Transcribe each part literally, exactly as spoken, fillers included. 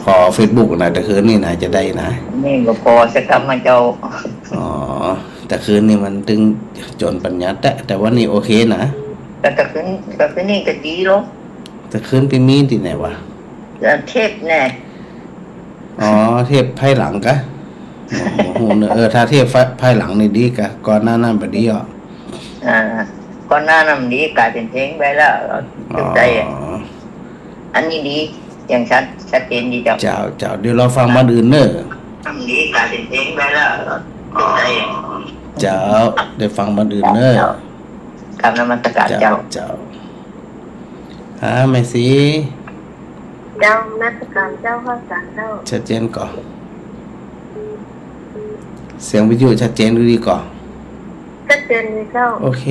ผ่อเฟซบุ๊กนะ ตะคืนนี่นะ จะได้นะ นี่ก็ผ่อสักกำมาเจ้า อ๋อ ตะคืนนี่มันตึงจ๋นปั๋ญญาแต๊ แต่ว่านี่โอเคนะ แต่ตะคืน ตะคืนนี่ก็ดีลอ ตะคืนไปมีตี้ไหนวะ เทปแน่ อ๋อ เทปภายหลังกะ โอ้โห เออ ถ้าเทปภายหลังนี่ดีกะ ก่อนหน้านั้นบ่ดีอ่ะ อ่า ก่อนหน้านั้นดี ก๋ายเป๋นเพลงไปแล้ว อ๋อ อันนี้ดี อย่างชัด ชัดเจนดีเจ้า เจ้า เจ้า เดี๋ยวรอฟังบ่อนอื่นเน่อ อันนี้ก๋ายเป๋นเพลงไปแล้ว เจ้า ได้ฟังบ่อนอื่นเน่อ เจ้า กราบนมัสการเจ้า เจ้า อ่า แม่ศรี เจ้า นมัสการเจ้า ข้าสารเจ้า ชัดเจนก่อ เสียงวิทยุชัดเจนดีก่อ ชัดเจนดีเจ้า โอเค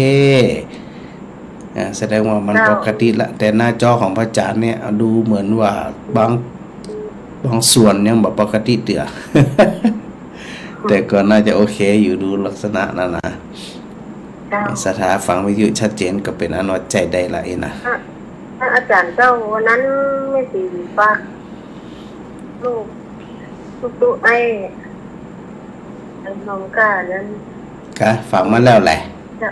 อ่า แสดงว่ามัน เจ้า ปกติละ แต่หน้าจอของพระอาจารย์เนี่ย ดูเหมือนว่าบาง บางส่วนยังบ่ปกติเตื้อ แต่ก็น่าจะโอเคอยู่ ดูลักษณะนั่นนะ เจ้า ศรัทธาฟังวิทยุชัดเจนก็เป๋นอันว่าใจ๊ได้ละเองนะ อ่ะ อาจารย์เจ้า วันนั้นแม่ศรีฝากลูก ลูกตุ๊ไอ้ ไอ้น้องก้านั้น กะ ฝากมาแล้วแหละ เจ้า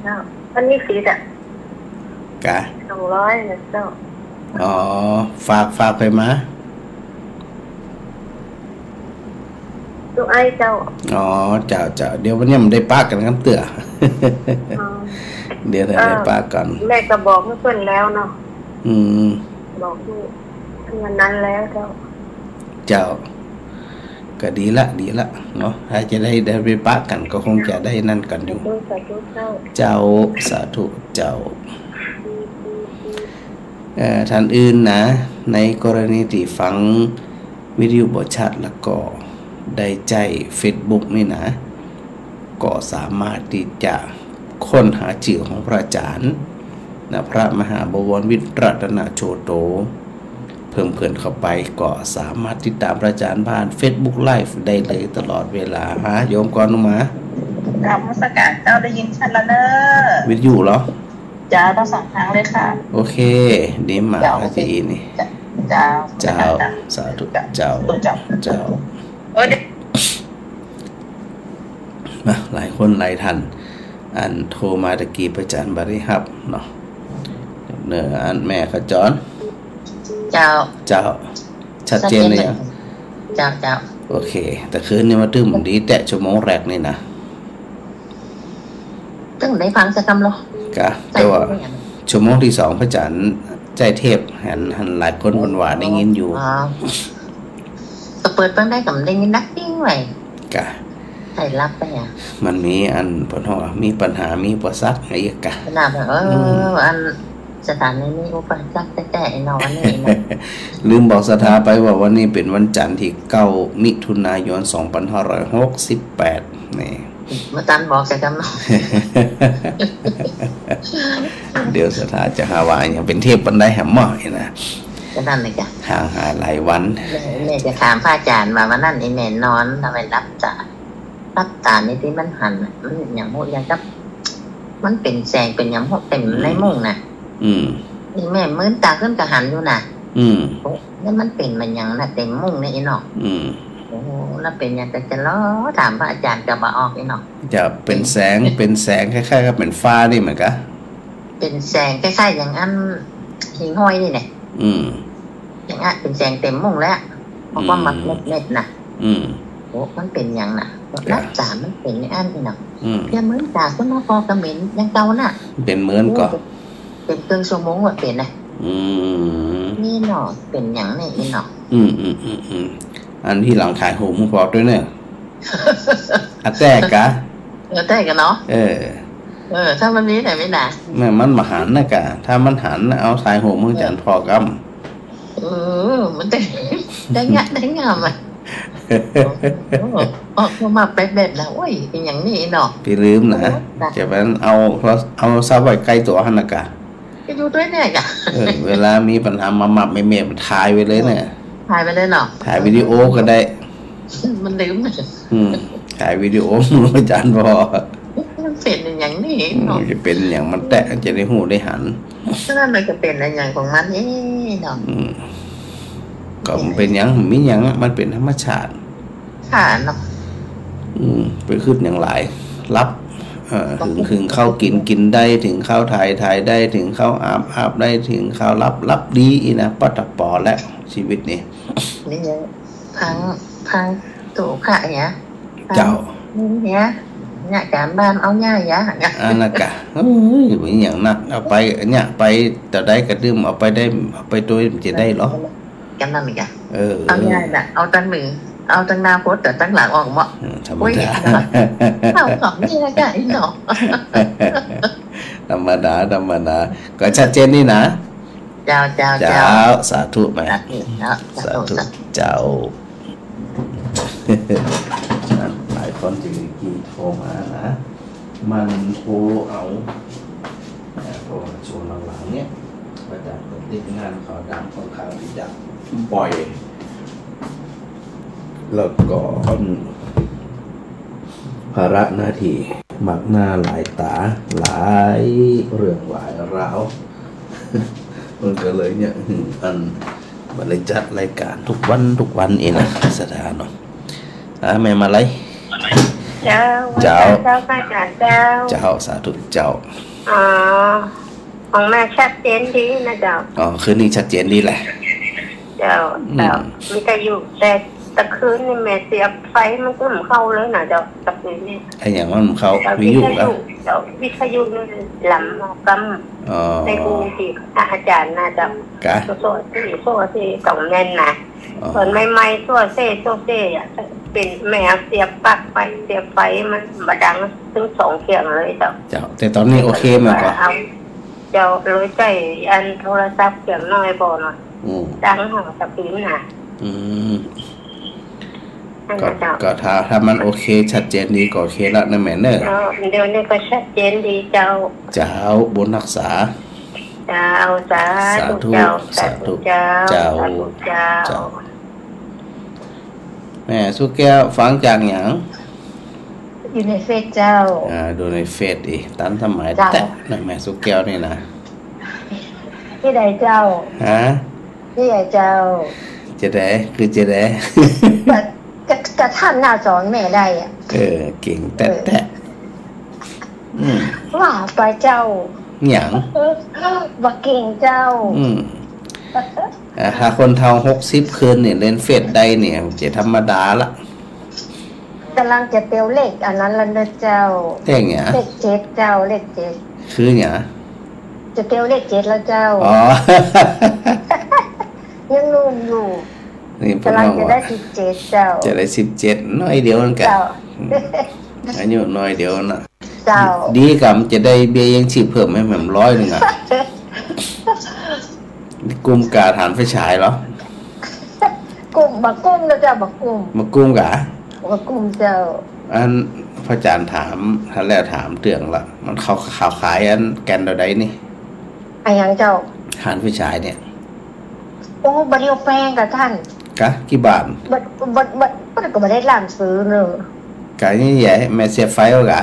เจ้า วันนี้สิทธิ์อะ กะ สองร้อยนะเจ้า อ๋อ ฝาก ฝากใผมา ตุ๊ไอ้เจ้า อ๋อ เจ้า เจ้า เดี๋ยววันนี้มันได้ปะกั๋นกำเตื้อ อ๋อ เดี๋ยวได้ เออ ได้ปะกั๋น แม่ก็บอกหื้อเปิ้นแล้วเนาะ อืม บอกหื้อวันนั้นแล้วเจ้า เจ้า ก็ดีละ ดีละเนาะ ถ้าจะได้ ได้ไปปะกั๋นก็คงจะได้นั่นกั๋นอยู่ สาธุ สาธุเจ้า เจ้า สาธุเจ้า เอ่อ ท่านอื่นนะ ในกรณีตี้ฟังวิทยุบ่ชัดแล้วก็ได้ใจ๊เฟซบุ๊กนี่นะ ก็สามารถตี้จะค้นหาจื้อของพระอาจารย์นะ พระมหาบวรวิทย์รัตนโชโต เพิ่มเพิ่นเข้าไป ก็สามารถติดต๋ามพระอาจารย์ผ่านเฟซบุ๊กไลฟ์ได้เลยตลอดเวลา ฮะ โยมกรณ์อุมา กราบนมัสการเจ้า ได้ยินชัดแล้วเน่อ วิทยุเหรอ เจ้า ต้องสองทางเลยค่ะ โอเค ดีมาก เจ้า พระอาจารย์นี่ เจ้า เจ้า เจ้า สาธุ เจ้า เจ้า เจ้า เจ้า เออ เดี๋ยว นะ หลายคนหลายท่าน อันโทรมาตะกี้พระอาจารย์บ่ได้ฮับเนาะ เน่อ อันแม่ขจร เจ้า เจ้า ชัดเจนเลยอะ เจ้า เจ้า โอเค ตะคืนนี่มาตึงดีแต๊ชั่วโมงแรกนี่นะ ตึงได้ฟังสักกำลอ กะ แต่ว่าชั่วโมงตี้สองพระอาจารย์ใจ๊เทป หัน หันหลายคนเปิ้นว่าได้ยินอยู่ อ๋อ ก็เปิดเปิ้งได้ก็ได้ยินนักปิ้งไว้ กะ ใผหลับไปอะ มันมีอัน เปิ้นฮ้องว่ามีปัญหา มีอุปสรรคอะไอ้กะ ขนาดแบบ เออ อืม อัน สถานีมีอุปสรรคแต๊ๆ ไอ้น้องอันนี้นะ ลืมบอกศรัทธาไปว่าวันนี้เป๋นวันจันทร์ตี้เก้ามิถุนายนสองพันห้าร้อยหกสิบแปด นี่ บ่ตันบอกสักกำเนาะ เดี๋ยวศรัทธาจะหาว่ายังเป๋นเทปปันไดแหมหม้อนี่นะ ก็นั่นเลยจ้ะ ห่างหายหลายวัน แม่ แม่จะถามพระอาจารย์ว่าวันนั้นไอ้แม่นอนทำไมหลับต๋า หลับต๋านี่ตี้มันหันน่ะ มันอย่างโห อย่างกับ มันเป๋นแสงเป๋นอย่างโหเต็มในมุ้งน่ะ อืม นี่แม่มืนต๋าขึ้นก็หันอยู่น่ะ อืม โอ้ แล้วมันเป๋นมาหยังน่ะ เต็มมุ้งนี่ไอ้เนาะ อืม โอ้ แล้วเป๋นหยังก็จะลอถามพระอาจารย์ก็บ่ออกไอ้เนาะ จะเป๋นแสง เป๋นแสงคล้ายๆ กับเป๋นฟ้านี่เหมือนกะ เป๋นแสงคล้ายๆ อย่างอันหิ่งห้อยนี่แหละ อืม อย่างอันเป๋นแสงเต็มมุ้งเลยอะ เพราะว่ามัน อืม เม็ดๆ น่ะ อืม โอ้ มันเป๋นหยังน่ะ จ้ะ หลับต๋ามันเป๋นอย่างอันนี่เนาะ อืม เพียงมืนต๋าขึ้นมาปอก็เหม็นอย่างเก่าน่ะ เป๋นเหมือนก่อ โอ้ เป๋นเกินชั่วโมงว่าเป๋นน่ะ อืม นี่เนาะ เป๋นหยังนี่อีเนาะ อืม อืม อืม อืม อันตี้หลังถ่ายหูปหื้อปอด้วยเน่อ อะแต๊กะ เออ แต๊กะเนาะ เออ เออ ถ้ามันมีไหนไม่หนา แม่มันบ่หันนะกะ ถ้ามันหันนะ เอาถ่ายหูปหื้ออาจ๋ารย์ปอกำ เออ มันได้ ได้งะ ได้งามอะ โอ้โห ออกมาแบบๆ แล้ว โอ้ย เป๋นอย่างนี้เนาะ ตี้ลืมนะ โอ้ จะไปเอา เอาซะไว้ใก้ตั๋วหั้นนะกะ ก็อยู่ด้วยเนี่ยกะ เออ เวลามีปัญหามามับไม่เมบถ่ายไว้เลยเนี่ย ถ่ายไว้เลยเนาะ ถ่ายวิดีโอก็ได้ มันลืม อืม ถ่ายวิดีโอหื้ออาจ๋ารย์ปอ มันเป๋นอย่างนี้เนาะ อืม จะเป๋นอย่างมันแต๊ จะได้ฮู้ได้หัน ฉะนั้นมันก็เป๋นอย่างของมันเองเนาะ อืม ก็บ่เป๋นหยัง บ่มีหยังอะ มันเป๋นธรรมชาติ ค่ะเนาะ อืม ไปกึ๊ดหยังหลาย หลับ เอ่อ ถึง ถึงคราวกิ๋น กิ๋นได้ ถึงคราวถ่าย ถ่ายได้ ถึงคราวอาบ อาบได้ ถึงคราวหลับ หลับดีอี้นะ ปะตะปอแล้ว ชีวิตนี่ นี่ พัง พัง โต๋ข้าเหีย เจ้า เหีย เยียะก๋านบ้าน เอาเยียะ เยียะ อันนั้นกะ เอ้ย บ่มีหยังนัก เอาไป เยียะไป เต้าใดกะตึง เอาไปได้ เอาไปตวย มันจะได้เหรอ กั๋นนั่นอีกอะ เออ เอาเยียะน่ะ เอาตังหน้า เอาตังหน้าป๊ด แต่ตังหลังออกหมด เออ ธรรมดา โอ้ย เอาของนี่นะจ๊ะ ไอ้หนอ ธรรมดา ธรรมดา ก็ชัดเจนนี่นะ เจ้า เจ้า เจ้า เจ้า สาธุแม่ สาธุ สาธุ สาธุ สาธุ เจ้า หลายคนตี้โทรมานะ มันโทรเอา โทรมาช่วงหลังๆ เนี่ย ก็จะติดงานขาวดำค่อนข้างตี้จะบ่อย แล้วก็ ภาระหน้าตี้มากหน้าหลายต๋า หลายเรื่องหลายราว มันก็เลยเนี่ย อัน บ่ได้จัดรายก๋านกู้วันกู้วันอี้นะ ศรัทธาเนาะ อ่า แม่มาลัย เจ้า เจ้า เจ้า พระอาจ๋ารย์เจ้า เจ้า สาธุเจ้า อ๋อ ของแม่ชัดเจนดีนะเจ้า อ๋อ คืนนี้ชัดเจนดีแหละ เจ้า อืม เจ้า วิทยุ แต่ตะคืนนี่แม่เสียบไฟมันก็บ่เข้าเลยนะเจ้า ตะคืนนี่ อะหยังมันบ่เข้า เจ้า วิทยุ วิทยุ กะ เจ้า วิทยุนี่ลำกำ อ๋อ ในกรุงเทพฯ อาจ๋ารย์นะเจ้า กะ โซ่เซ่ โซ่เซ่ต้องแม่นนะ อ๋อ ต๋อนใหม่ๆ โซ่เซ่ โซ่เซ่อะ เป๋นแม่เสียบปลั๊กไฟ เสียบไฟมันบ่ดังตึงสองเสียงเลยเจ้า เจ้า แต่ต๋อนนี้โอเคแม่นก่อ เอา เจ้า เลยใจ๊อันโทรศัพท์เสียงน้อยก่อเนาะ อืม ดังหั้งตะปี๋นน่ะ อืม อันนั้นเจ้า ก็ ก็ถ้า ถ้ามันโอเค ชัดเจนดีก็โอเคละนะแม่เนอะ เจ้า เดี๋ยวนี้ก็ชัดเจนดีเจ้า เจ้า บุญฮักษา เจ้า สาธุ สาธุ เจ้า สาธุ สาธุเจ้า เจ้า สาธุเจ้า เจ้า แม่สุแก้วฟังจากหยัง อยู่ในเฟซเจ้า อ่า ดูในเฟซอีก ตันสมัย เจ้า แต๊ะนะแม่สุแก้วนี่นะ ตี้ใดเจ้า ฮะ ตี้ใดเจ้า จะใด คือจะใด กะ กะ กะต้านหน้าสอนแม่ได้อะ เออ เก่งแต๊ะ เออ แต๊ะ อืม ว่าไปเจ้า หยัง บ่เก่งเจ้า อืม อ่า ถ้าคนเฒ่าหกสิบขึ้นนี่เล่นเฟซได้นี่ จะธรรมดาละ ก่ำลังจะเตียวเลขอันนั้นแล้วนะเจ้า เลขหยัง เลขเจ็ดเจ้า เลขเจ็ด คือหยัง จะเตียวเลขเจ็ดแล้วเจ้า อ๋อ ยังหนุ่มอยู่ นี่ ก่ำลังจะได้ เปิ้นว่า สิบเจ็ดเจ้า จะได้สิบเจ็ด น้อยเดียวนั่นกะ เจ้า อืม อายุน้อยเดียวน่ะ เจ้า ดีกำจะได้เบี้ยยังชีพเพิ่มแหม แหมร้อยนึ่งอะ กุ้มกาถ่านไฟฉายเหรอ กุ้ม บ่กุ้มนะเจ้า บ่กุ้ม บ่กุ้มกา บ่กุ้มเจ้า อันพระอาจ๋ารย์ถาม ถ้าแล้วถามเตื้องละ มันเขา เขาขายอันแก่นเท่าใดนี่ อะหยังเจ้า ถ่านไฟฉายเนี่ย โอ้ บ่ได้เอาแปงกะต้าน กะ กี่บาท บ่ บ่ บ่ บ่ ก็บ่ได้หลามซื้อเนอะ กะนี่ใหญ่ แม่เสียบไฟเอากะ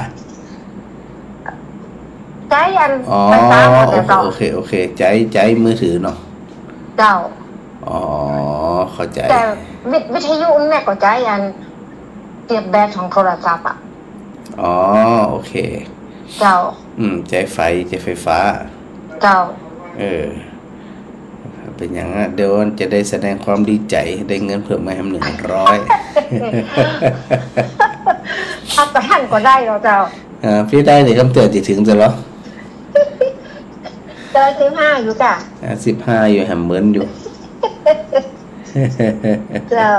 ใจ๊อัน อ๋อ ไฟฟ้าหมดแล้วเจ้า โอเค โอเค ใจ๊ ใจ๊มือถือเนาะ เจ้า อ๋อ เข้าใจ๋ แต่วิท- วิทยุแม่ก็ใจ๊อัน เสียบแบตของโทรศัพท์อะ อ๋อ โอเค เจ้า อืม ใจ๊ไฟ ใจ๊ไฟฟ้า เจ้า เออ เป๋นหยังอะ เดี๋ยวจะได้แสดงความดีใจ๋ ได้เงินเพิ่มมาแหมนึ่งร้อย เอาไปหั้นก็ได้เหรอเจ้า อ่า ปี้ได้นี่ กำเตื้อจะเถิงจะเหรอ เจ้า สิบห้าอยู่จ้ะ อ่า สิบห้าอยู่ แหมเหมือนอยู่ เจ้า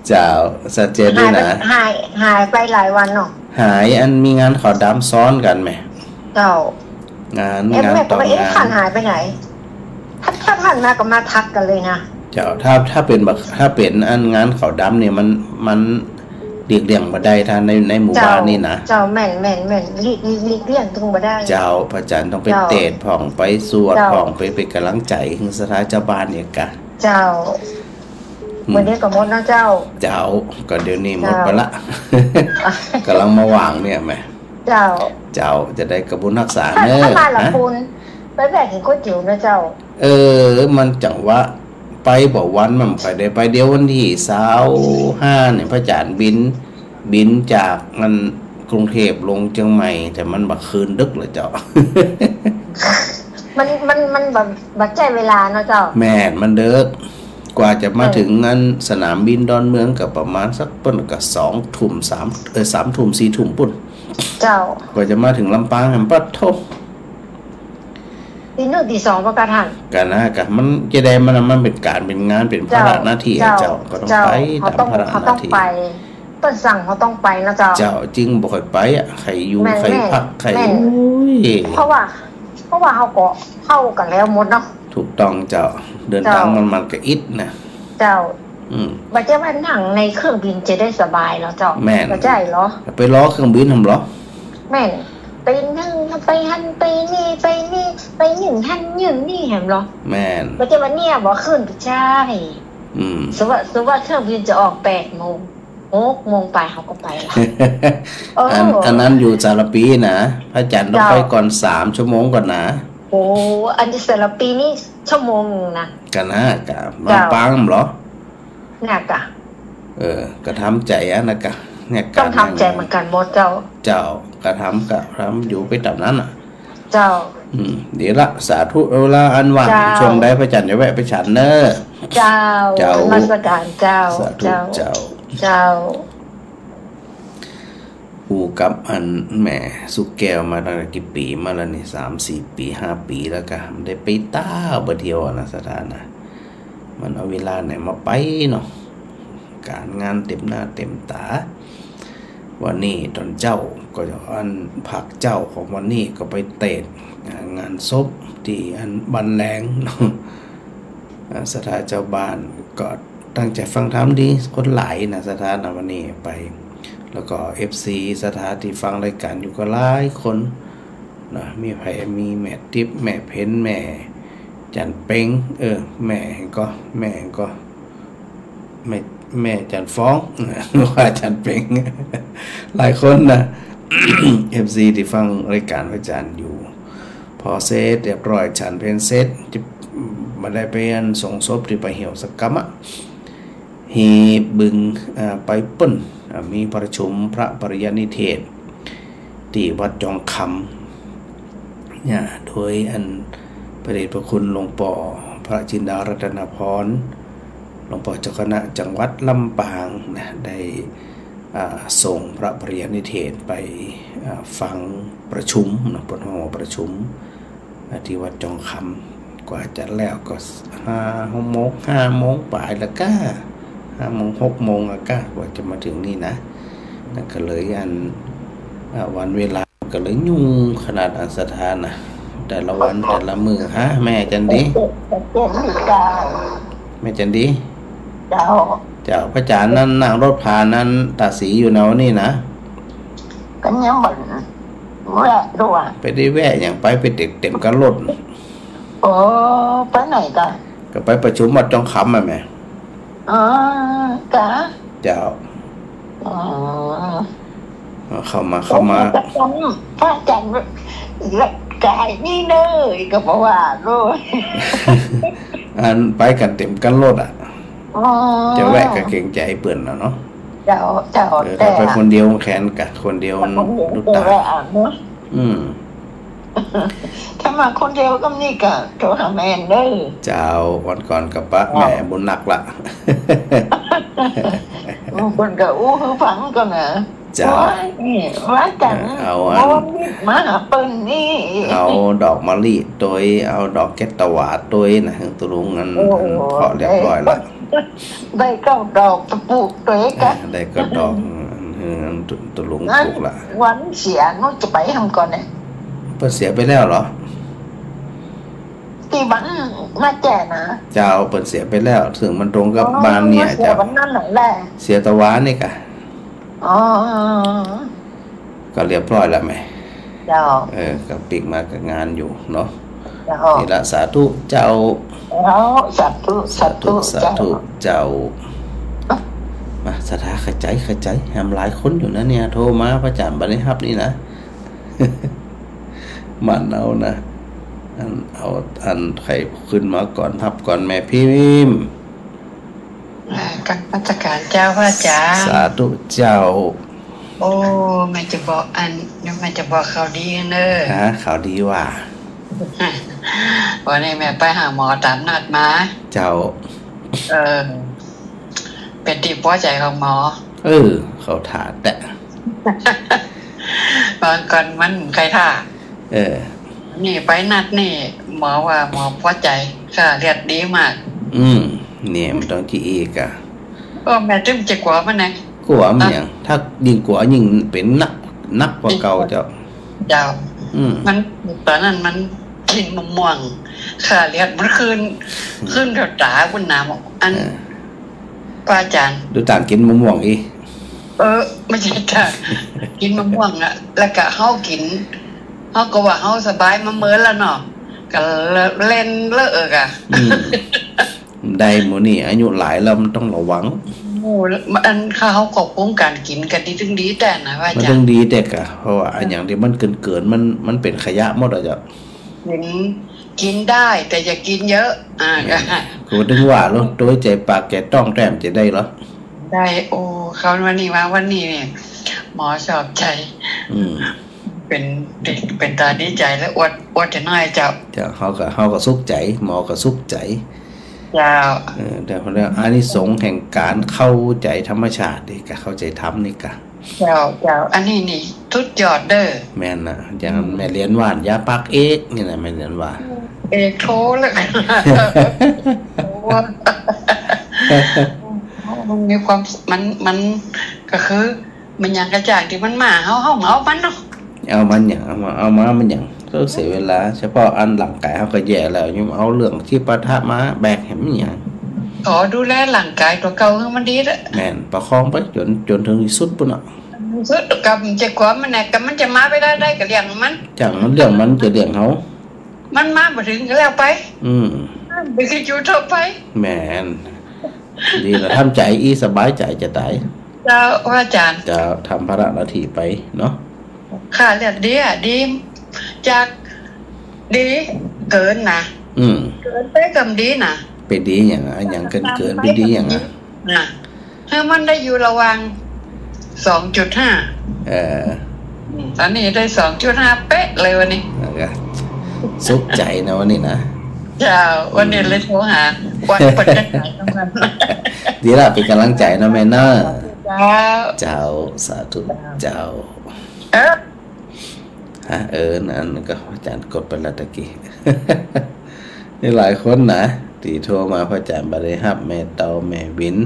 เจ้า ชัดเจนดีนะ หายไป หาย หายไปหลายวันเนาะ หาย อันมีงานขาวดำซ้อนกั๋นแหม เจ้า งาน เอ๊ะ งาน แม่ก็ ต่อ ว่า เอ๊ะ งาน ต้านหายไปไหน ถ้า ถ้าต้านมาก็มาทักกั๋นเลยนะ เจ้า ถ้า ถ้าเป๋นแบบ ถ้าเป๋นอันงานขาวดำเนี่ย มัน มันหลีกเลี่ยงบ่ได้ ถ้าใน ในหมู่บ้านนี่นะ เจ้า แม่น แม่น แม่น หลีก หลีก หลีกเลี่ยงตึงบ่ได้ เจ้า พระอาจ๋ารย์ต้องไป เจ้า เตสน์พ่อง ไปสวด เจ้า พ่อง ไป ไปก๋ำลังใจ๋ หื้อศรัทธาจาวบ้านเนี่ยกะ เจ้า อืม วันนี้ก็หมดแล้วเจ้า เจ้า ก็เดี๋ยวนี้หมดไปละ เจ้า ก๋ำลังมาหว่างเนี่ยแหม เจ้า เจ้า จะได้กะบุญฮักษาเน้อ ถ้ามาละ ฮะ คุณ ไปแวะกิ๋นก๋วยเตี๋ยวนะเจ้า เออ มันจังหวะ ไปบ่วัน มันไปได้ไปเดียว วันตี้ซาวห้าเนี่ย พระอาจ๋ารย์บิน บินจากอันกรุงเทพลงเจียงใหม่ แต่มันบ่าคืนดึกเลยเจ้า มัน มัน มันบ่ บ่ใจ้เวลาเนาะเจ้า แม่น มันดึก กว่าจะมา เออ เถิงอันสนามบินดอนเมืองก็ประมาณสัก เปิ้นก็สองทุ่ม สาม เอ่อ สามทุ่ม สี่ทุ่มปุ้น เจ้า กว่าจะมาเถิงลำปางหั้น ปะโธ่ ตีหนึ่งตีสองบ่กะท่าน กะนะ กะมันจะได้ มัน มันเป๋นก๋านเป๋นงาน เป๋นภาระหน้าตี้อะเจ้า เจ้า ก็ต้องไปต๋ามภาระหน้าตี้ เฮาต้อง เฮาต้องไป เปิ้นสั่งเฮาต้องไปเนาะเจ้า เจ้า จึงบ่ค่อยไปอะ ใค่อยู่ แม่น ใค่พัก แม่น ใค่ แม่น โอ้ย เพราะว่า เพราะว่าเฮาก็เข้ากั๋นแล้วหมดเนาะ ถูกต้องเจ้า เดินตาง เจ้า มัน มันก็อิดนะ เจ้า อืม บ่ใจ้ว่านั่งในเครื่องบินจะได้สบายเหรอเจ้า แม่น บ่ใจ้เหรอ ไปรอเครื่องบินหั้นเหรอ แม่น ไปนึ่ง ไปหั้น ไปนี่ ไปนี่ ไปยื่นหั้นยื่นนี่หั้นเหรอ แม่น บ่ใจ้ว่าเนี่ยบ่ขึ้น บ่ใจ้ อืม สมมุติว่า สมมุติว่าเครื่องบินจะออกแปดโมง หกโมงไปเฮาก็ไปละ เออ อัน อันนั้นอยู่สารภีนะ พระอาจ๋ารย์ต้อง เจ้า ไปก่อนสามชั่วโมงก่อนนะ โอ้ อันอยู่สารภีนี่ชั่วโมงหนึ่งนะ กะนะ กะ เจ้า ลำปางเหรอ เนี่ยกะ เออ กะทำใจ๋อะนะกะ เนี่ยกะ ต้องทำใจ๋เหมือนกั๋นหมดเจ้า เจ้า กะทำ กะทำอยู่ไปต๋ามนั้นน่ะ เจ้า อืม ดีละ สาธุ เวลาอันว่าง เจ้า ช่วงใดพระอาจ๋ารย์จะแวะไปฉันเน้อ เจ้า เจ้า นมัสการเจ้า สาธุ เจ้า เจ้า เจ้า อู้กับอันแม่สุแก้วมาตั้งแต่กี่ปี๋มาแล้วนี่ สามสี่ปี๋ ห้าปี๋แล้วกะ บ่ได้ไปต๋าบ่าเที่ยวนะ ศรัทธานะ มันเอาเวลาไหนมาไปเนาะ ก๋านงานเต็มหน้าเต็มต๋า วันนี้ต๋อนเจ๊าก็อันภาคเจ๊าของวันนี้ก็ไปเตด อ่า งานศพตี้อันบ้านแหลงเนาะ อ่า ศรัทธาเจ้าบ้านก็ตั้งใจ๋ฟังธรรมดี คนหลายนะ ศรัทธานะ วันนี้ไป แล้วก็เอฟซี ศรัทธาตี้ฟังรายก๋านอยู่ก็หลายคนนะ มีใผ มีแม่ติ๊บ แม่เพ็ญ แม่จันเพ็ง เออ แม่ก็ แม่ก็ แม่ แม่จันฟ้อง ว่าจันเพ็ง หลายคนนะ เอฟซี ตี้ฟังรายก๋านพระอาจ๋ารย์อยู่ พอเสร็จเรียบร้อย ฉันเพลเสร็จ จะบ่ได้ไปอันสงศพตี้ป่าเหี่ยวสักกำอะ เฮบึง อ่า ไปปุ้น อ่า มีประชุมพระปริยัตินิเทศ ตี้วัดจองคำ เนี่ย โดยอันพระเดชพระคุณหลวงป้อพระจินดารัตนพร หลวงป้อเจ้าคณะจังหวัดลำปางนะ ได้ อ่า ส่งพระปริยัตินิเทศไป อ่า ฟังประชุมนะ เปิ้นฮ้องประชุม อ่า ตี้วัดจองคำ กว่าจะแล้วก็ห้า หกโมง ห้าโมงป๋ายแล้วก้า ห้าโมง หกโมงอะก้า กว่าจะมาเถิงนี่นะ นั่นก็เลยอัน อ่า วันเวลาก็เลยยุ่งขนาดอันศรัทธานะ แต่ละวันแต่ละมื้อ ฮะ แม่จันดี แม่จันดี เจ้า เจ้า พระอาจ๋ารย์นั้นนั่งรถผ่านนั้น ตาสีอยู่แนวนี้นะ ก็ยังบ่แวะด้วย ไปได้แวะหยัง ไปไปเต๋ม เต๋มกั๋นรถ โอ้ ไปไหนกะ ก็ไปประชุมวัดจองคำอะแม่ อ๋อ กะ เจ้า อ๋อ เอาเข้ามา เข้ามา พระอาจ๋ารย์ พระอาจ๋ารย์กายนี่เน่อ ก็บ่ว่าโลด อันไปกั๋นเต๋มกั๋นรถอะ อ๋อ จะแวะก็เกรงใจ๋เปิ้นน่ะเนาะ เจ้า เจ้า เออ แต่ ถ้าไปคนเดียวแขนกะ คนเดียว ไปคนเดียว ดูตา เออ อ่ะเนาะ อืม ถ้ามาคนเดียวก็นี่กะโทรหาแม่เน่อ เจ้า วันก่อนก็ปะ เจ้า แม่บุญนักละ บางคนก็อู้หื้อฟังก่อนนะ เจ้า โอ้ย นี่ว่าจัง เอาอัน โอ้ย มาหาเปิ้นนี่ เอาดอกมะลิตวย เอาดอกแคทวาตวยนะ ตกลงอัน โอ้ อันเคาะเรียบร้อยละ ได้เก้าดอกตะปูตวยกะ อ่า ได้เก้าดอก อันตกลงถูกละ วันเสียหนูจะไปทำก่อนเนี่ย เปิ้นเสียไปแล้วเหรอ ตี้วันมาแจ้นะ เจ้า เปิ้นเสียไปแล้ว ซึ่งมันตรงกับ อ๋อ บ้านเนี่ย เสีย เจ้า วันนั้นแหละ เสียตะวานี่กะ อ๋อ ก็เรียบร้อยแล้วแม่ เจ้า เออ ก็ปิ๊กมากับงานอยู่เนาะ เจ้า นี่ละ สาธุเจ้า เจ้า สาธุ สาธุ สาธุ เจ้า เจ้า มา ศรัทธา เข้าใจ๋ เข้าใจ๋ แหมหลายคนอยู่นะเนี่ย โทรมา พระอาจ๋ารย์บ่ได้ฮับนี่นะ มันเอานะ อัน เอา อันใผขึ้นมาก่อน ฮับก่อน แม่พิมพ์ อ่า กราบนมัสการเจ้าพระอาจารย์ สาธุเจ้า โอ้ แม่จะบอกอัน แม่จะบอกข่าวดีเนอะ ฮะ ข่าวดีว่า วันนี้แม่ไปหาหมอต๋ามนัดมา เจ้า เออ เป๋นตี้ปอใจ๋ของหมอ เออ เข้าท่าแต๊ บางคนมันใค่ท่า เออ นี่ไปนัดนี่ หมอว่าหมอปอใจ๋ ค่าเลือดดีมาก อืม เนี่ยมันต้องจะอี้ก่ะ เออ แม่ตึงจะกั๋วมันนะ กั๋วมันหยัง อ่ะ ถ้ายิ่งกั๋วยิ่งเป๋นนัก นักกว่าเก่าเจ้า เจ้า อืม มัน ต๋อนนั้นมันกิ๋นมะม่วง ค่าเลือดมันขึ้น อืม ขึ้นแถวต๋าปุ้นนะ อัน เออ พระอาจารย์ ดูต่างกิ๋นมะม่วงอี้ เออ ไม่ใช่จ้ะ กิ๋นมะม่วงอะ แล้วก็เฮากิ๋น เฮาก็ว่าเฮาสบายมาเมินแล้วเนาะ ก็เล่นเลอะเออกะ อืม ได้หมู่นี่ อายุหลายแล้วมันต้องระวัง โอ้ อันเฮาควบคุมก๋านกิ๋นก็ดี ตึงดีแต๊นะพระอาจารย์ มันตึงดีแต๊ก่ะ เพราะว่าอันหยังตี้มันเกินๆ มัน มันเป๋นขยะหมดอะเจ้า กิ๋น กิ๋นได้ แต่อย่ากิ๋นเยอะ อ่า แม่น ก็ตึงว่าเนาะ โตใจ๋ปากแก่ต๊องแต๊มจะได้เหรอ ได้ โอ้ เข้าวันนี้มา วันนี้เนี่ย หมอชอบใจ๋ อืม เป๋น เป๋นตาดีใจ๋แล้ว อวด อวดจะน้อยเจ้า เจ้า เฮาก็ เฮาก็สุขใจ๋ หมอก็สุขใจ๋ เจ้า เออ แต่พอแล้ว อานิสงส์แห่งก๋านเข้าใจ๋ธรรมชาตินี่ก่ะ เข้าใจ๋ธรรมนี่ก่ะ เจ้า เจ้า อันนี้นี่สุดยอดเด้อ แม่นนะ อย่าง อืม แม่เหรียญหว่านยาปากเอกนี่นะ แม่เหรียญหว่าน เอกโทแล้ว โอ้ มันมีความ มัน มันก็คือ มันหยังกระจ่างตี้มันมา เฮา เฮาบ่เอามันเนาะ เอามันหยัง เอามา เอามามันหยัง ก็เสียเวลา เฉพาะอันร่างก๋ายเฮาก็แย่แล้ว ยังเอาเรื่องชีพพจน์มาแบกแหมหยัง ขอดูแลร่างก๋ายตั๋วเก่าหื้อมันดีเต๊อะ แม่น ประคองไปจ๋น จ๋นเถิงตี้สุดปุ้นเนาะ สุดกับจะความมันนะ กับมันจะมาไปได้ ได้ก็เรื่องมัน จ้างมันเรื่องมันจะเรื่องเฮา มันมาบ่เถิงก็แล้วไป อืม ไปคืออยู่ต่อไป แม่น ดีละ ทำใจ๋อี้สบายใจ๋จะต๋าย เจ้า พระอาจารย์ เจ้า ทำภาระหน้าตี้ไปเนาะ ค่าเลือดดีอะ ดี จากดีเกินนะ อืม เกินไปก็บ่ดีนะ ไปดีหยังอะ หยังเกินๆ ไปดีหยังอะ นะ หื้อมันได้อยู่ระหว่าง สองจุดห้า เออ อืม อันนี้ได้ สองจุดห้า เป๊ะเลยวันนี้ แล้วก็สุขใจ๋นะวันนี้นะ เจ้า วันนี้เลยโทรหา วันเปิดขายน้ำมัน ดีละ เป๋นก๋ำลังใจ๋เนาะแม่เนาะ เจ้า เจ้า สาธุ เจ้า เจ้า เออ ฮะ เออ นั่นก็อาจ๋ารย์กดไปแล้วตะกี้ นี่หลายคนนะ ตี้โทรมา พระอาจ๋ารย์บ่ได้ฮับ แม่เตา แม่วิน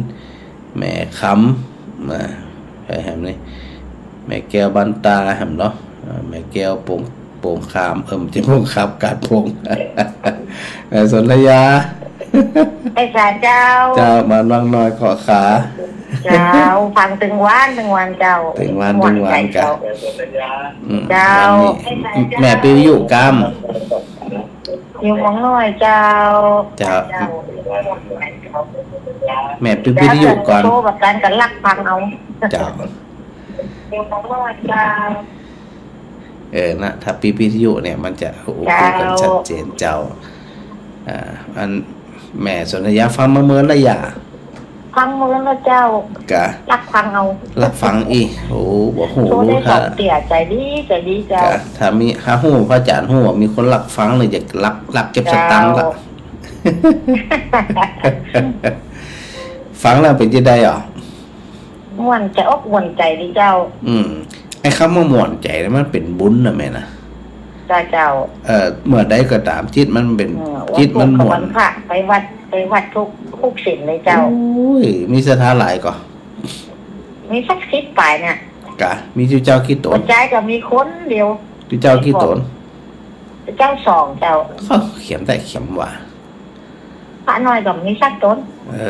แม่คำ นะ ใผแหมนี่ แม่แก้วบ้านตาแหมเนาะ อ่า แม่แก้วโป่ง โป่งคาม เอิ่ม บ่ใจ้โป่งคาม กาดโป่ง แม่สนธยา ไพศาลเจ้า เจ้า บ้านวังน้อยเกาะขา เจ้า ฟังตึงวัน ตึงวันเจ้า ตึงวัน ม่วน ตึงวัน ใจ๋เจ้า กะ อืม เจ้า วันนี้ แม่ปิวอยู่กำ อยู่วังน้อยเจ้า เจ้า เจ้า แม่ปิดวิทยุก่อน โทรประสานกันลักฟังเอา เจ้า อยู่วังน้อยเจ้า เออ นะ ถ้าปิดวิทยุเนี่ย มันจะ โอ้โห เจ้า คุยกันชัดเจนเจ้า อ่า อัน แม่สนธยาฟังมาเมินแล้วอย่า ฟังเมินแล้วเจ้า กะ ลักฟังเอา ลักฟังอี้ โอ้ บ่ฮู้ โทรได้ ถ้า สองเตี้ย ใจ๋ดี ใจ๋ดีเจ้า กะ ถ้ามี ถ้าฮู้ พระอาจ๋ารย์ฮู้ มีคนลักฟังเลย จะลัก ลักเก็บสตางค์ละ เจ้า ฟังแล้วเป๋นจะใดอ่ะ ม่วนใจ๋อกม่วนใจ๋ดีเจ้า อืม ไอ้กำว่าม่วนใจ๋นี่มันเป๋นบุญนะแม่นะ เจ้า เจ้า เอ่อ เมื่อใดก็ต๋าม จิตมันเป๋น เออ จิตมันม่วน วันศุกร์กับวันพระ ไปวัด ไปวัดทุก ทุกศีลเลยเจ้า โอ้ย มีศรัทธาหลายก่อ มีสักสิบป๋ายเนี่ย กะ มีตุ๊เจ้ากี่ต๋น หัวใจ๋ก็มีคนเดียว ตุ๊เจ้ากี่ต๋น ตุ๊เจ้าสองเจ้า เขาเขียนได้เขียนว่า พระน้อยก็มีสักต๋น เอ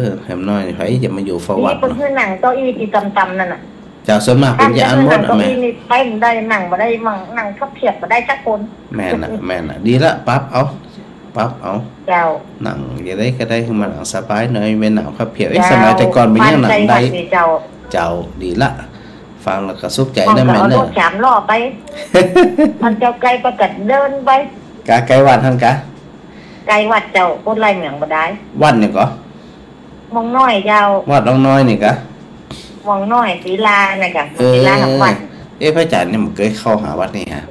อ แหมน้อยไผจะมาอยู่เฝ้าวัด นี่เปิ้นหื้อนั่งเก้าอี้ตี้ต่ำๆ นั่นน่ะ เจ้า ส่วนมากเปิ้นจะอั้นหมด นั่งเก้าอี้นี่ไปบ่ได้ นั่งบ่ได้ มั่ง นั่งพับเพียบบ่ได้สักคน แม่นน่ะ แม่นน่ะ ดีละ ปรับเอา ปรับเอา เจ้า นั่งจะใดก็ได้ หื้อมันนั่งสบายหน่อย แม่นนั่งพับเพียบ เอ๊ะ เจ้า สมัยแต่ก่อนมันยังนั่งได้ บ้านใจ๋วัดนี่เจ้า เจ้า ดีละ ฟังแล้วก็สุขใจ๋นะแม่เนาะ เอารถสามล้อไป มันเจ้าไกลไปก็เดินไป กะใก้วัดหั้นกะ ใก้วัดเจ้า คนไล่เมืองบ่ได้ วัดหยังก่อ ม่วงน้อยเจ้า วัดม่วงน้อยนี่กะ ม่วงน้อยศิลานะกะ เออ ศิลาหลังวัด เอ๊ะ พระอาจ๋ารย์นี่บ่เกยเข้าหาวัดนี่ฮะ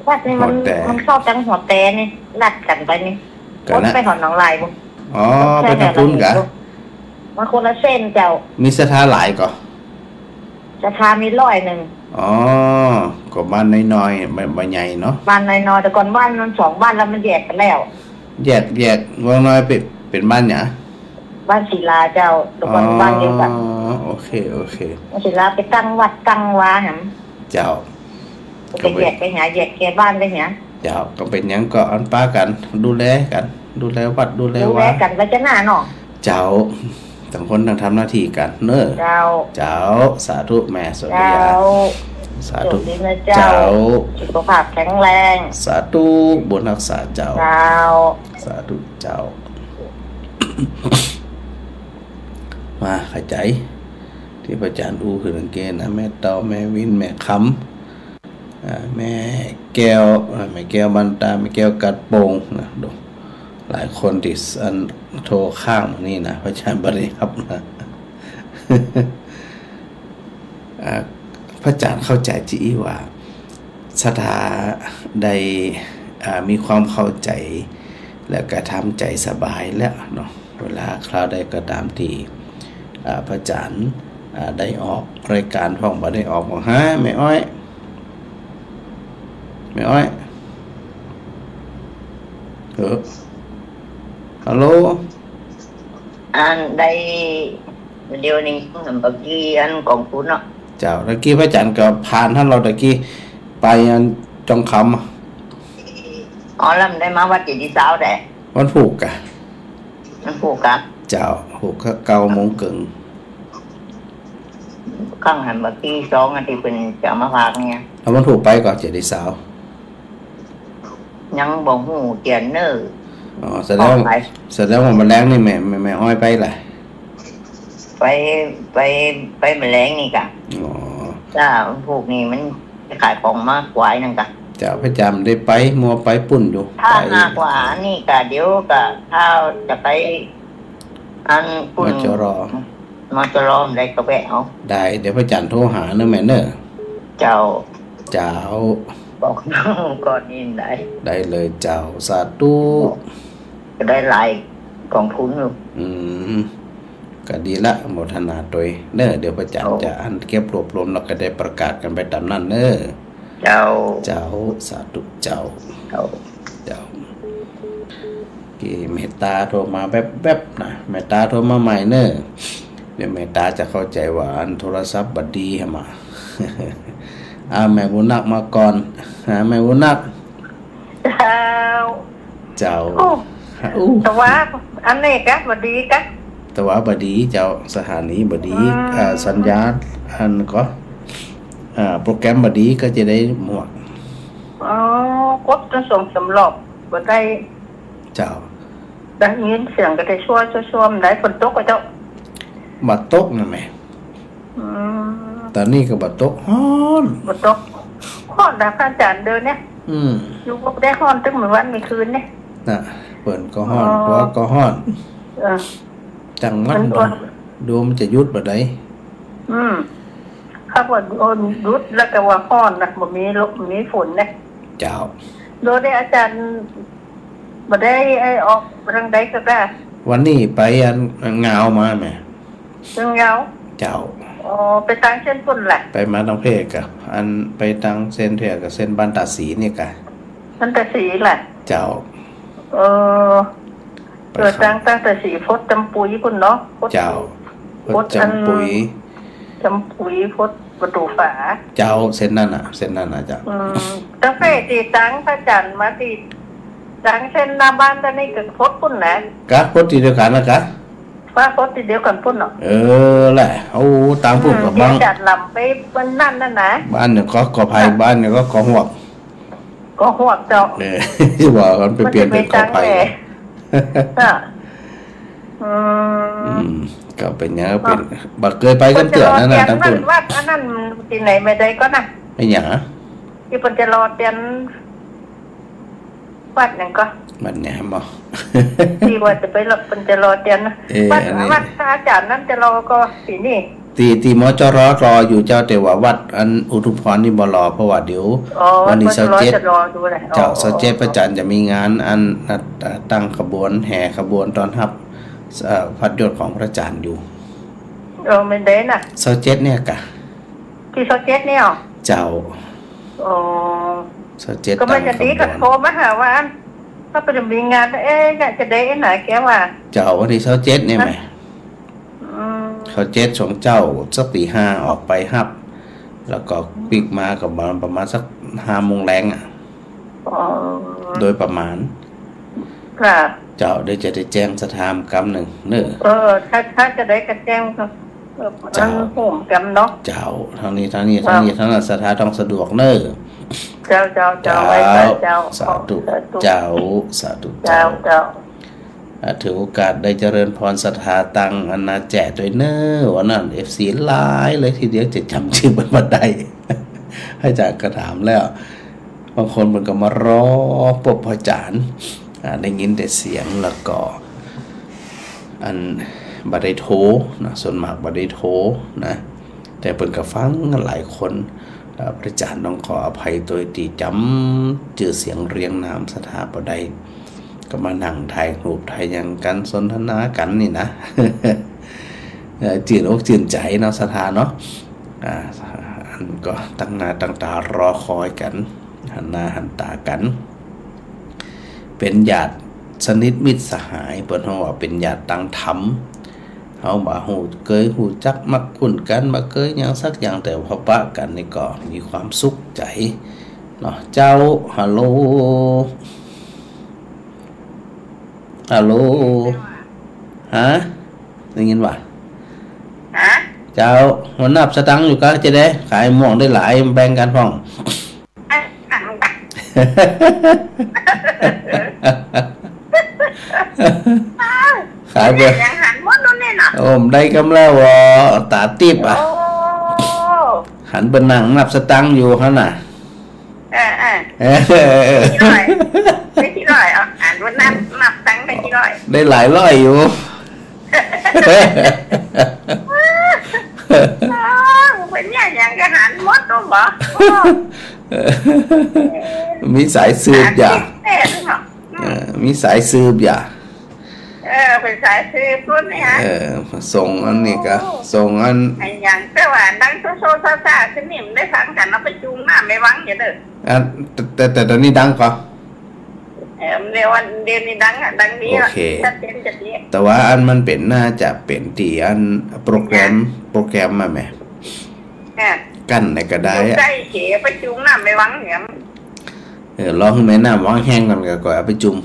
วัดนี่มัน หัวแต มันเข้าตังหัวแตนี่ ลัดกั๋นไปนี่ กะนะ ไปหอดหนองลายบุ อ๋อ ไปตังปู๊นกะ มันคนละเส้นเจ้า มีศรัทธาหลายก่อ ศรัทธามีร้อยนึ่ง อ๋อ ก็บ้านน้อยๆ บ่ บ่ใหญ่เนาะ บ้านน้อยๆ แต่ก่อนบ้านมันสองบ้านแล้วมันแยกกั๋นแล้ว แยก แยก ม่วงน้อยเป๋น เป๋นบ้านหยัง บ้านศิลาเจ้า แต่ก่อน อ๋อ บ้านเดียวกั๋น โอเค โอเค บ้านศิลาไปตั้งวัดตั้งวาหั้น เจ้า ไปแยกไปหา แยกแก่บ้านไปหา เจ้า ก็เป๋นหยังก็อันปากั๋น ดูแลกั๋น ดูแลวัด ดูแล ดูแล วา กั๋นไปเจ้าหน้าเนาะ เจ้า ต่างคนต่างทำหน้าตี้กั๋นเนาะ เจ้า เจ้า สาธุแม่สุริยา เจ้า สาธุ โชคดีนะเจ้า เจ้า สุขภาพแข็งแรง สาธุ บุญฮักษาเจ้า เจ้า สาธุเจ้า มาเข้าใจ๋ ตี้พระอาจ๋ารย์อู้หื้อตังเกนะ แม่เตา แม่วิน แม่คำ อ่า แม่แก้ว อ่า แม่แก้วบันตา แม่แก้วกัดโป่งนะ ดู หลายคนตี้อันโทรข้างมานี่นะ พระอาจ๋ารย์บ่ได้ฮับนะ อ่า พระอาจ๋ารย์เข้าใจ๋จริงอี้ว่า ศรัทธาได้ อ่า มีความเข้าใจ๋ แล้วก็ทำใจ๋สบายแล้วเนาะ เวลาคราวใดก็ต๋ามตี้ อ่า พระอาจ๋ารย์ อ่า ได้ออกรายก๋านพ่อง บ่ได้ออกบ่ฮะ แม่อ้อย แม่อ้อย เออ ฮัลโหล อันใด เดี๋ยวนี้ เมื่อกี้อันของคุณเนาะ เจ้า ตะกี้พระอาจ๋ารย์ก็ผ่านหั้น เฮาตะกี้ไปอันจองคำอะ อ๋อ แล้วมันได้มาวัดเจดีย์ซาวแต๊ วันพูกกะ วันพูกกะ เจ้า พูกกะเก้าโมงเกิ่ง ข้างหันมาตีสองอันตี้เปิ้นจะมาพากเนี่ย แล้ววันพูกไปก่อเจดีย์ซาว ยังบ่ฮู้เจียนเน่อ อ๋อ แสดง ขออภัย แสดงว่ามื้อแลงนี่แม่ แม่ แม่อ้อยไปแหละ ไป ไป ไปมื้อแลงนี่กะ อ๋อ จ้า พวกนี้มันขายของมากกว่านั่นกะ เจ้า พระอาจ๋ารย์ได้ไป มัวไปปู๊นอยู่ ถ้า ไป หากว่านี่กะ เดี๋ยวกะ ถ้าจะไป อันปู๊น มจร มจร ได้ก็แวะเอา ได้ เดี๋ยวพระอาจ๋ารย์โทรหาเน่อแม่เน่อ เจ้า เจ้า บอกน้องก่อนนี่ได้ ได้เลยเจ้า สาธุ ก็ได้หลายกองทุนอยู่ อืม ก็ดีละ โมทนาตวยเน่อ เดี๋ยวพระอาจ๋ารย์ เจ้า จะอันเก็บรวบรวม แล้วก็ได้ประกาศกั๋นไปต๋ามนั้นเน่อ เจ้า เจ้า สาธุเจ้า เจ้า เจ้า กี้เมตตาโทรมาแวบๆ นะ เมตตาโทรมาใหม่เน่อ เดี๋ยวเมตตาจะเข้าใจ๋ว่าอันโทรศัพท์บ่ดีหะมา อ่า แม่บุญนักมาก่อน หาแม่บุญนัก เจ้า เจ้า อู้ อู้ แต่ว่าอันนี้กะบ่ดีกะ แต่ว่าบ่ดีเจ้า สถานีบ่ดี อืม อ่า สัญญาณอันก็ อ่า โปรแกรมบ่ดีก็จะได้หมวก อ๋อ กดตั้งสองสามรอบบ่ได้ เจ้า ได้ยินเสียงก็ได้ชั่วๆ ได้ฝนตกกะเจ้า บ่ตกนะแม่ อืม ต๋อนนี้ก็บ่ตก ฮ้อน บ่ตก ฮ้อนนะพระอาจ๋ารย์เดี๋ยวนี้ อืม อยู่บ่ได้ฮ้อนตึงมื้อวันมื้อคืนนี่ น่ะ เปิ้นก็ฮ้อน อ๋อ ตั๋วก็ฮ้อน เออ จังมัน มันก็ ดูมันจะหยุดบ่ได้ อืม เขาว่าโดนหยุดแล้วก็ว่าฮ้อนนะ บ่มีลม บ่มีฝนนะ เจ้า โดยได้อาจ๋ารย์ บ่ได้ไอ้ออกทางใดก็ได้ วันนี้ไปอันงาวมาแหม เมืองงาว เจ้า อ๋อ ไปตางเส้นปุ้นแหละ ไปมาตางเพกอะ อันไปตางเส้นเพกกับเส้นบ้านตาศรีนี่กะ บ้านตาศรีแหละ เจ้า เออ ไป เออ ครับ ตาง ตางตาศรีพดจำปุยปุ้นเนาะ พด เจ้า พด พดอัน จำปุย จำปุยพดประตู๋ฝา เจ้า เส้นนั้นน่ะ เส้นนั้นน่ะเจ้า อืม ตางเพกตี้ตางพระอาจ๋ารย์มาตี้ ตางเส้นหน้าบ้านตางนี้ก็พดปุ้นนะ กะ พดตี้เดียวกั๋นนะกะ ว่าพดตี้เดียวกั๋นปุ้นเนาะ เออแหละ โอ้ ตางปุ้นก็ อืม บาง ตี้อาจ๋ารย์ลำไปปุ้นนั่นน่ะนะ บ้านเนี่ยก็กอไผ่ ค่ะ บ้านเนี่ยก็กอฮวก กอฮวกเจ้า เออ ว่ากั๋นไปเปลี่ยนเป๋นกอไผ่ มันจะไปตางแหล่ ค่ะ อืม อืม ก็เป๋นหยัง เป๋น เนาะ บ่เกยไปกำเตื้อนั่นน่ะ ตางปุ้น วัดอันนั้นตี้ไหนแม่ใดก่อนะ ไอ้หยัง ตี้เปิ้นจะรอเตียน วัดหยังก่อ วัดหยังบ่ ตี้ว่าจะไปรอ เปิ้นจะรอเตียนนะ เอ๊ะ วัด อันนี้ วัดพระอาจารย์นั้นจะรอก่อ ตี้นี่ ตี้ ตี้ มจร รออยู่เจ้า แต่ว่าวัดอันอุทุมพรนี่บ่รอ เพราะว่าเดี๋ยว อ๋อ วันนี้ มจร ซาวเจ็ด จะรออยู่แหละ เจ้า อ๋อ ซาวเจ็ด พระอาจารย์จะมีงานอัน อ่า ตั้งขบวนแห่ขบวนต้อนฮับ เอ่อ พัดยศของพระอาจารย์อยู่ เออ แม่นใดน่ะ ซาวเจ็ด เนี่ยก่ะ ตี้ซาวเจ็ด เนี่ยเหรอ เจ้า อ๋อ ซาวเจ็ด ก็มันจะดีก็ ตั้งขบวน โทรมาหาว่า ถ้าไปมีงาน เอ๊ะ อยากจะได้ไหนแกว่า เจ้า วันนี้ซาวเจ็ด เนี่ยแหม อืม ซาวเจ็ด สองเจ้า สักตีห้าออกไปฮับ แล้วก็ปิ๊กมาก็ประมาณ ประมาณสักห้าโมงแลงอะ อ๋อ โดยประมาณ ค่ะ เจ้า เดี๋ยวจะได้แจ้งศรัทธาหมู่กำนึ่งเน่อ เออ ถ้า ถ้าจะได้ก็แจ้งก็ เออ เจ้า อันโฮมกำเนาะ เจ้า เท่านี้ เท่านี้ เจ้า เท่านี้ เท่านั้น ศรัทธาต้องสะดวกเน่อ เจ้า เจ้า เจ้า เจ้า ไหว้พระเจ้า สาธุ สาธุ เจ้า สาธุ เจ้า เจ้า เจ้า อ่า ถือโอกาสได้เจริญพรศรัทธาตังอันนาแจ๋ด้วยเน่อ วันนั้น เอฟซี หลายเลยทีเดียว จะจ๋ำจื้อเปิ้นบ่ได้ อาจารย์ก็ถามแล้ว บางคนเปิ้นก็มารอปบพระอาจารย์ อ่า ได้ยินแต่เสียงแล้วก็ อันบ่ได้โทรนะ ส่วนมากบ่ได้โทรนะ แต่เปิ้นก็ฟังหลายคน เอ่อ พระอาจารย์ต้องขออภัยโดยตี้จ๋ำจื้อเสียงเรียงนามศรัทธาบ่ได้ ก็มานั่งถ่ายรูปถ่ายหยังกั๋น สนทนากั๋นนี่นะ เอ่อ จื้นอกจื้นใจ๋เนาะศรัทธาเนาะ อ่า อันก็ตั้งหน้าตั้งต๋ารอคอยกั๋น หันหน้าหันต๋ากั๋น เป๋นญาติสนิทมิตรสหาย เปิ้นฮ้องว่าเป๋นญาติตังธรรม เฮาบ่ฮู้ เกยฮู้จักมักคุ้นกั๋น บ่เกยหยังสักอย่าง แต่พอปะกั๋นนี่ก็มีความสุขใจ๋เนาะ เจ้า ฮัลโหล ฮัลโหล ฮะ ได้ยินบ่ ฮะ เจ้า มานับสตางค์อยู่กะ จะได้ขายม่วงได้หลาย แบ่งกั๋นพ่อง ขายเบอร์ ยังหันหมดแล้วเนี่ยน่ะ โอ้ ได้กำแล้ววอ ต๋าติ๊บอ่ะ โอ้ หันเปิ้นนั่งนับสตางค์อยู่หั้นน่ะ เออ เออ เออ เออ ได้กี่ร้อย ได้กี่ร้อย เอา หันเปิ้นนับ นับตังค์ได้กี่ร้อย ได้หลายร้อยอยู่ อ้าว เปิ้นเนี่ยยังกะหันหมดแล้วบ่ มีสายสืบอย่า แน่นอน เออ มีสายสืบอย่า เออ เป๋นสายสืบคนเนี่ย เออ ส่งอันนี้กะ โอ้ ส่งอัน ไอ้หยัง แต่ว่าดังโซโซซาซา คือนี่มันได้ฟังกั๋น เอาไปจุ่มน้ำไปวังอย่าเด้อ อ่ะ แต่ แต่ แต่ต๋อนนี้ดังก่อ เออ เดี๋ยววัน เดี๋ยวนี้ดังอ่ะ ดังดีอ่ะ โอเค ชัดเจนจะดี แต่ว่าอันมันเป๋น น่าจะเป๋นตี้อันโปรแกรม นะ โปรแกรมมาแหม อ่ะ กั้นไหนก็ได้อ่ะ ใส่เก๋ไปจุ่มน้ำไปวังเนี่ย เออ รอหื้อแม่น้ำวังแห้งก่อนก็ ก็เอาไปจุ่ม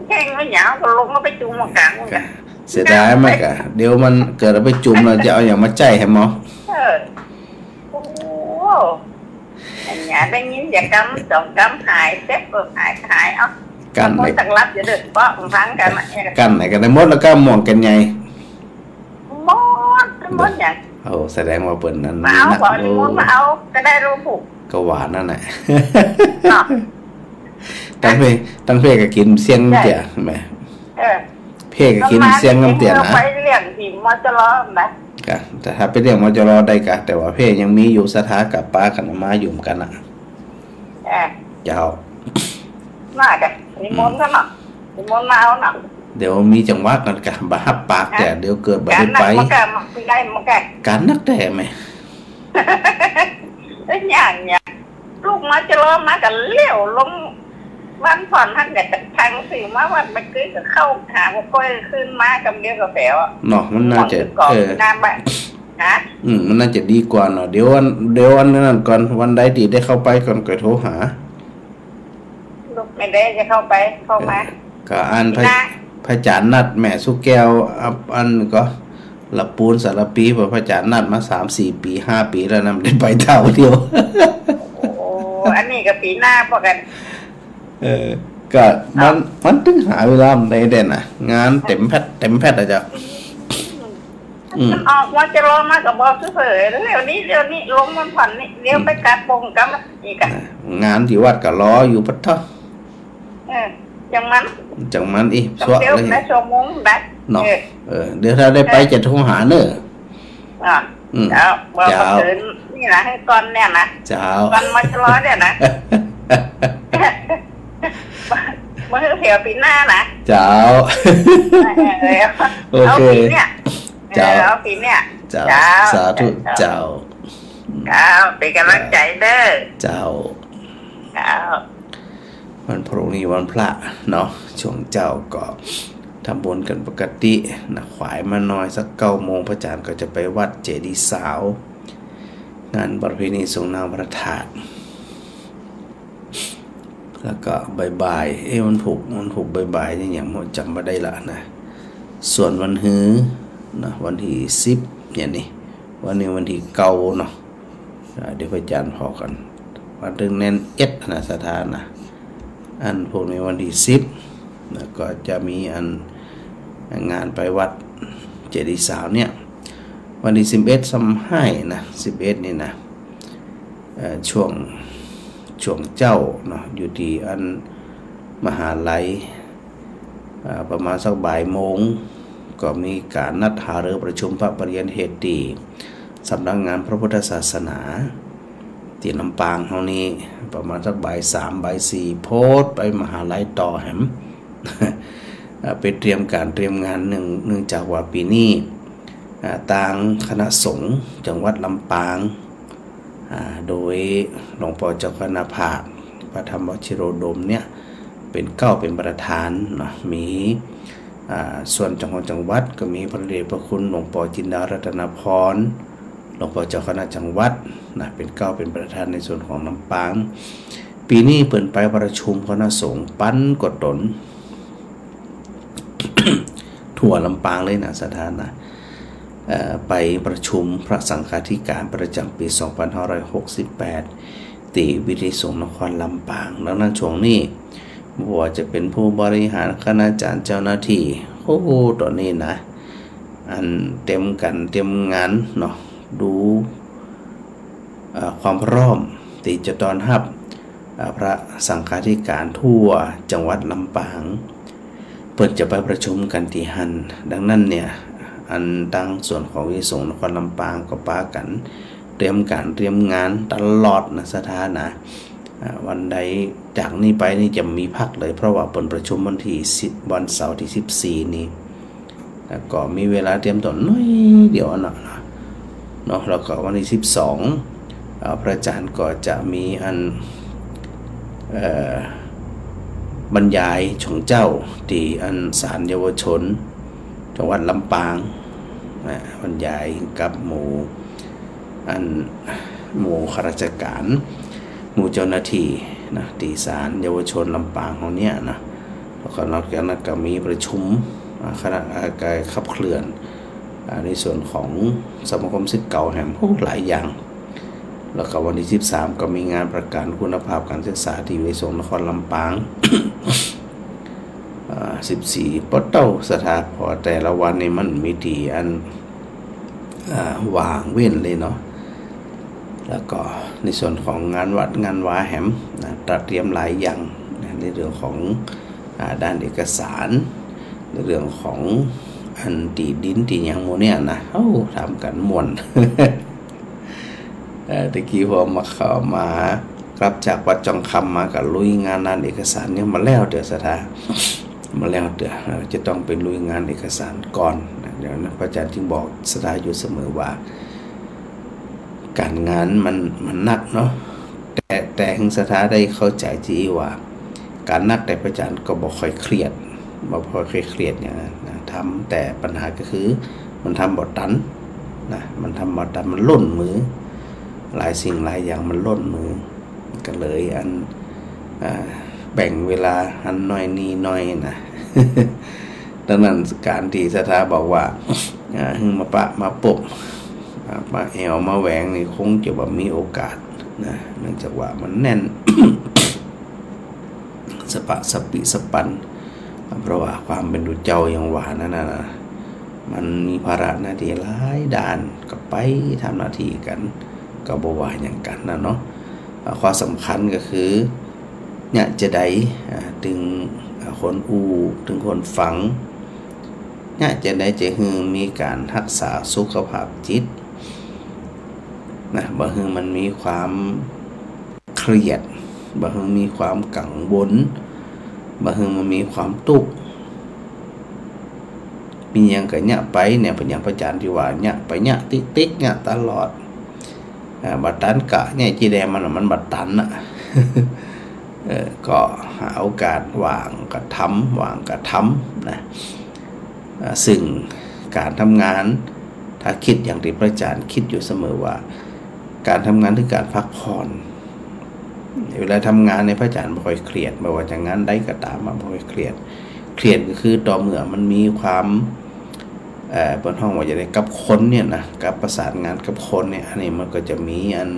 แห้งไม่หยาบก็ลงเอาไปจุ่มกลางมันกะ เสียดายมันกะ เดี๋ยวมันเกิดเอาไปจุ่มแล้วจะเอาหยังมาใจ๊หื้อหมอ เออ โอ้โห อันเนี้ยได้ยินอย่ากำสองกำหาย เจ็บก็หาย หาย เอ้า กั้น บางคน ไหน ตั้งรับอย่าเด้อ เพราะบางครั้งกันนะ เออ กั้นไหนก็ได้หมดแล้วก็ม่วงแก่นใหญ่ หมด หมดอย่าง โอ้ แสดงว่าเปิ้นนั้น มาเอา นะ ของ โอ้ มาเอา ก็ได้รู้ผูก ก็หวานนั่นแหละ เนาะ ตังเพ่ ตังเพ่ก็กิ๋นเสี้ยง ใช่ เตี้ยแหม เออ เพ่ก็กิ๋นเสี้ยงน้ำเตี้ยนะ ไปเลี้ยงที่ มจร นะ กะ แต่ถ้าไปเลี้ยง มจร ได้กะ แต่ว่าเพ่ยังมีอยู่ ศรัทธากับป้ากั๋นมาอยู่กั๋นนะ เออ เจ้า มาเด้อ นิมนต์กั๋นเนาะ นิมนต์มาเอาเนาะ เดี๋ยวมีจังหวะกั๋นกะ บ่ฮับปาก ฮะ แต่เดี๋ยวเกิดบ่ได้ไป ก๋านนักบ่กะ บ่ได้บ่กะ ก๋านนักแต๊แหม เอ้ย อย่างเนี้ย ลูก มจร มากั๋นเลี้ยวลง บ้านผ่อนหั้นกะจะทางสิมาวัด บ่เกยก็เข้าหา บ่ค่อยขึ้นมากำเดียวก็แป๋วอะ เนาะ มันน่าจะ หวังจะเกาะ เออ น้ำบ้าน ฮะ อืม มันน่าจะดีกว่าเนาะ เดี๋ยววัน เดี๋ยววันนั้นก่อน วันใดตี้ได้เข้าไปก่อน ก็โทรหา ลูกไม่ได้จะเข้าไป เข้ามา เออ ก็อันพระ ปีหน้า พระอาจ๋ารย์นัดแม่สุแก้ว อับ อันก็ละปูนสารปี พระอาจ๋ารย์นัดมาสามสี่ปี ห้าปีแล้วนะ บ่ได้ไปเต้าเดียว โอ้ อันนี้ก็ปีหน้าพอกั๋น เออ ก็มัน เอ้า มันตึงหาเวลาบ่ได้เด้อนะ งานเต็มแพ็ด เต็มแพ็ดอะเจ้า อืม มันออก มจร มาก็บอกซื่อๆ เดี๋ยวนี้ เดี๋ยวนี้ ลงมันผ่อนนี่ เดี๋ยวไปกาดปงกำอีกอะ อ่ะ งานตี้วัดก็รออยู่ปะเถาะ เออ จังมัน จังมันอี้ ต้อง ซั่ว เดี๋ยว เลย นะ ชั่วโมงบัด เนาะ เออ เออ เดี๋ยวถ้าได้ไป เออ จะโทรหาเน่อ อ่ะ อืม เจ้า บอก เจ้า เมื่อคืนนี่นะ หื้อก่อนเนี่ยนะ เจ้า ก่อนมอชลอเนี่ยนะ มาหื้อเผื่อปี๋หน้านะ เจ้า เออ โอเค เอาปี๋เนี่ย เจ้า เออ เอาปี๋เนี่ย เจ้า เจ้า สาธุ เจ้า เจ้า เจ้า เป๋นก๋ำลังใจ๋เน่อ เจ้า เจ้า วันพรุ่งนี้วันพระเนาะ ช่วงเจ๊าก็ทำบุญกั๋นปกตินะ ขวายมาหน่อยสักเก้าโมง พระอาจ๋ารย์ก็จะไปวัดเจดีย์สาว งานประเพณีส่งน้ำพระธาตุ แล้วก็บ่ายๆ เอ๊ะ วันพูก วันพูกบ่ายๆ นี่หยังบ่ จ๋ำบ่ได้ละนะ ส่วนวันหื้อนะ วันตี้สิบเนี่ยนี่ วันนี้วันตี้เก้าเนาะ อ่า เดี๋ยวพระอาจ๋ารย์ผ่อก่อน วันตี้แน่นเอ็ดนะ ศรัทธานะ อันพูกนี้วันตี้สิบ แล้วก็จะมีอัน งานไปวัดเจดีย์สาวเนี่ย วันตี้สิบเอ็ดซ้ำไห้นะ สิบเอ็ดนี่นะ เอ่อ ช่วง ช่วงเจ๊าเนาะ อยู่ตี้อันมหาลัย อ่า ประมาณสักบ่ายโมง ก็มีก๋านนัดหารือประชุมพระปริยัติเหตุตี้สำนักงานพระพุทธศาสนา ตี้ลำปางเฮานี่ ประมาณสักบ่ายสาม บ่ายสี่ โผดไปมหาลัยต่อแหม อ่า ไปเตรียมก๋านเตรียมงาน เนื่อง เนื่องจากว่าปี๋นี้ อ่า ตางคณะสงฆ์จังหวัดลำปาง อ่า โดยหลวงป้อเจ้าคณะภาค พระธรรมวชิโรดมเนี่ย เป๋นเกล้าเป๋นประธานเนาะ มี อ่า ส่วนเจ้าของจังหวัดก็มีพระเดชพระคุณหลวงป้อจินดารัตนพร หลวงป้อเจ้าคณะจังหวัดนะ เป๋นเกล้าเป๋นประธานในส่วนของลำปาง ปี๋นี้เปิ้นไปประชุมคณะสงฆ์ปันกว่าต๋น ทั่วลำปางเลยนะ ศรัทธานะ เอ่อ ไปประชุมพระสังฆาธิการประจ๋ำปี๋สองพันห้าร้อยหกสิบแปด ตี้วิทยาลัยสงฆ์นครลำปาง ดังนั้นช่วงนี้ บ่ว่าจะเป๋นผู้บริหาร คณาจ๋ารย์ เจ้าหน้าตี้ โอ้โห ต๋อนนี้นะ อันเตรียมก๋านเตรียมงานเนาะ ดู เอ่อ ความพร้อมตี้จะต้อนฮับ อ่า พระสังฆาธิการทั่วจังหวัดลำปาง เปิ้นจะไปประชุมกั๋นตี้หั้น ดังนั้นเนี่ย อันตางส่วนของวิทยาลัยสงฆ์นครลำปางก็ปากั๋นเตรียมก๋านเตรียมงานตลอดนะ ศรัทธานะ อ่า วันใดจากนี้ไปนี่จะมีพักเลย เพราะว่าเปิ้นประชุมวันตี้สิบ วันเสาร์ตี้สิบสี่นี่ แล้วก็มีเวลาเตรียมตั๋วหน้อยเดียวเนาะ เนาะ แล้วก็วันตี้สิบสอง เอ่อ พระอาจ๋ารย์ก็จะมีอัน เอ่อ บรรยายของเจ้าตี้อันศาลเยาวชนจังหวัดลำปาง อ่า บรรยายกับหมู่ อันหมู่ข้าราชการ หมู่เจ้าหน้าตี้นะ ตี้ศาลเยาวชนลำปางเฮาเนี่ยนะ แล้วก็นอกจากนั้นก็มีประชุม อ่า คณะ อ่า ก๋านขับเคลื่อน อ่า ในส่วนของสมาคมศิษย์เก่าแหม โอ้ หลายอย่าง แล้วก็วันตี้สิบสามก็มีงานประกาศคุณภาพการศึกษาตี้วิทยาลัยสงฆ์นครลำปาง อ่า สิบสี่ ปอเต้า ศรัทธา เพราะแต่ละวันนี่มันมีตี้อัน อ่า ว่างเว้นเลยเนาะ แล้วก็ในส่วนของงานวัดงานวาแหมนะ ตระเตรียมหลายอย่างนะ ในเรื่องของ อ่า ด้านเอกสาร ในเรื่องของอันตี้ดินตี้หยังหมู่เนี่ยนะ โอ้ ทำกั๋นม่วน เอ่อ ตะกี้พอมาเข้ามา กลับจากวัดจองคำมาก็ลุยงานด้านเอกสารยังบ่แล้วเตื้อ ศรัทธา บ่แล้วเตื้อ เอ่อ จะต้องไปลุยงานเอกสารก่อนนะ เดี๋ยวนะ พระอาจ๋ารย์จึงบอกศรัทธาอยู่เสมอว่า ก๋านงานมัน มันหนักเนาะ แต่ แต่หื้อศรัทธาได้เข้าใจ๋ตี้ว่า ก๋านหนักแต่พระอาจ๋ารย์ก็บ่ค่อยเครียด บ่ค่อยเครียดอย่างนั้นนะ ทำ แต่ปัญหาก็คือ มันทำบ่ตันนะ มันทำบ่ตัน มันล้นมือ หลายสิ่งหลายอย่างมันล้นมือ ก็เลยอัน อ่า แบ่งเวลาอันน้อยนี่น้อยนะ ดังนั้นก๋านตี้ศรัทธาบอกว่า อ่า หื้อมาปะมาปบ อ่า มาแอ่วมาแหวงนี่คงจะบ่มีโอกาสนะ เนื่องจากว่ามันแน่น สะปะสะปิสะปัน เพราะว่าความเป๋นตุ๊เจ้าอย่างว่านั่นน่ะนะ มันมีภาระหน้าตี้หลายด้าน ก็ไปทำหน้าตี้กั๋น ก็บ่ว่าหยังกั๋นนะเนาะ อ่า ข้อสำคัญก็คือ เยียะจาใด อ่า ตึง อ่า คนอู้ ตึงคนฟัง เยียะจาใดจะหื้อมีก๋านฮักษาสุขภาพจิตนะ บ่หื้อมันมีความเครียด บ่หื้อมีความกังวล บ่หื้อมันมีความตุ๊กข์ มีหยังก็เยียะไปเนี่ย เป๋นอย่างพระอาจารย์ตี้ว่า เยียะไป เยียะติ๊กๆ เยียะตลอด อ่า บ่ตันกะเยียะ จีแดงมัน มันบ่ตันน่ะ เออ ก็หาโอกาสว่างก็ทำ ว่างก็ทำนะ อ่า ซึ่งก๋านทำงาน ถ้าคิดอย่างตี้พระอาจารย์คิดอยู่เสมอว่า ก๋านทำงานคือก๋านพักผ่อน เวลาทำงานเนี่ยพระอาจารย์บ่ค่อยเครียด บ่ว่าจะงานใดก็ต๋ามอะ บ่ค่อยเครียด เครียดก็คือต่อเมื่อมันมีความ เอ่อ เปิ้นฮ้องว่าจะใด กับคนเนี่ยนะ กับประสานงานกับคนเนี่ย อันนี้มันก็จะมีอัน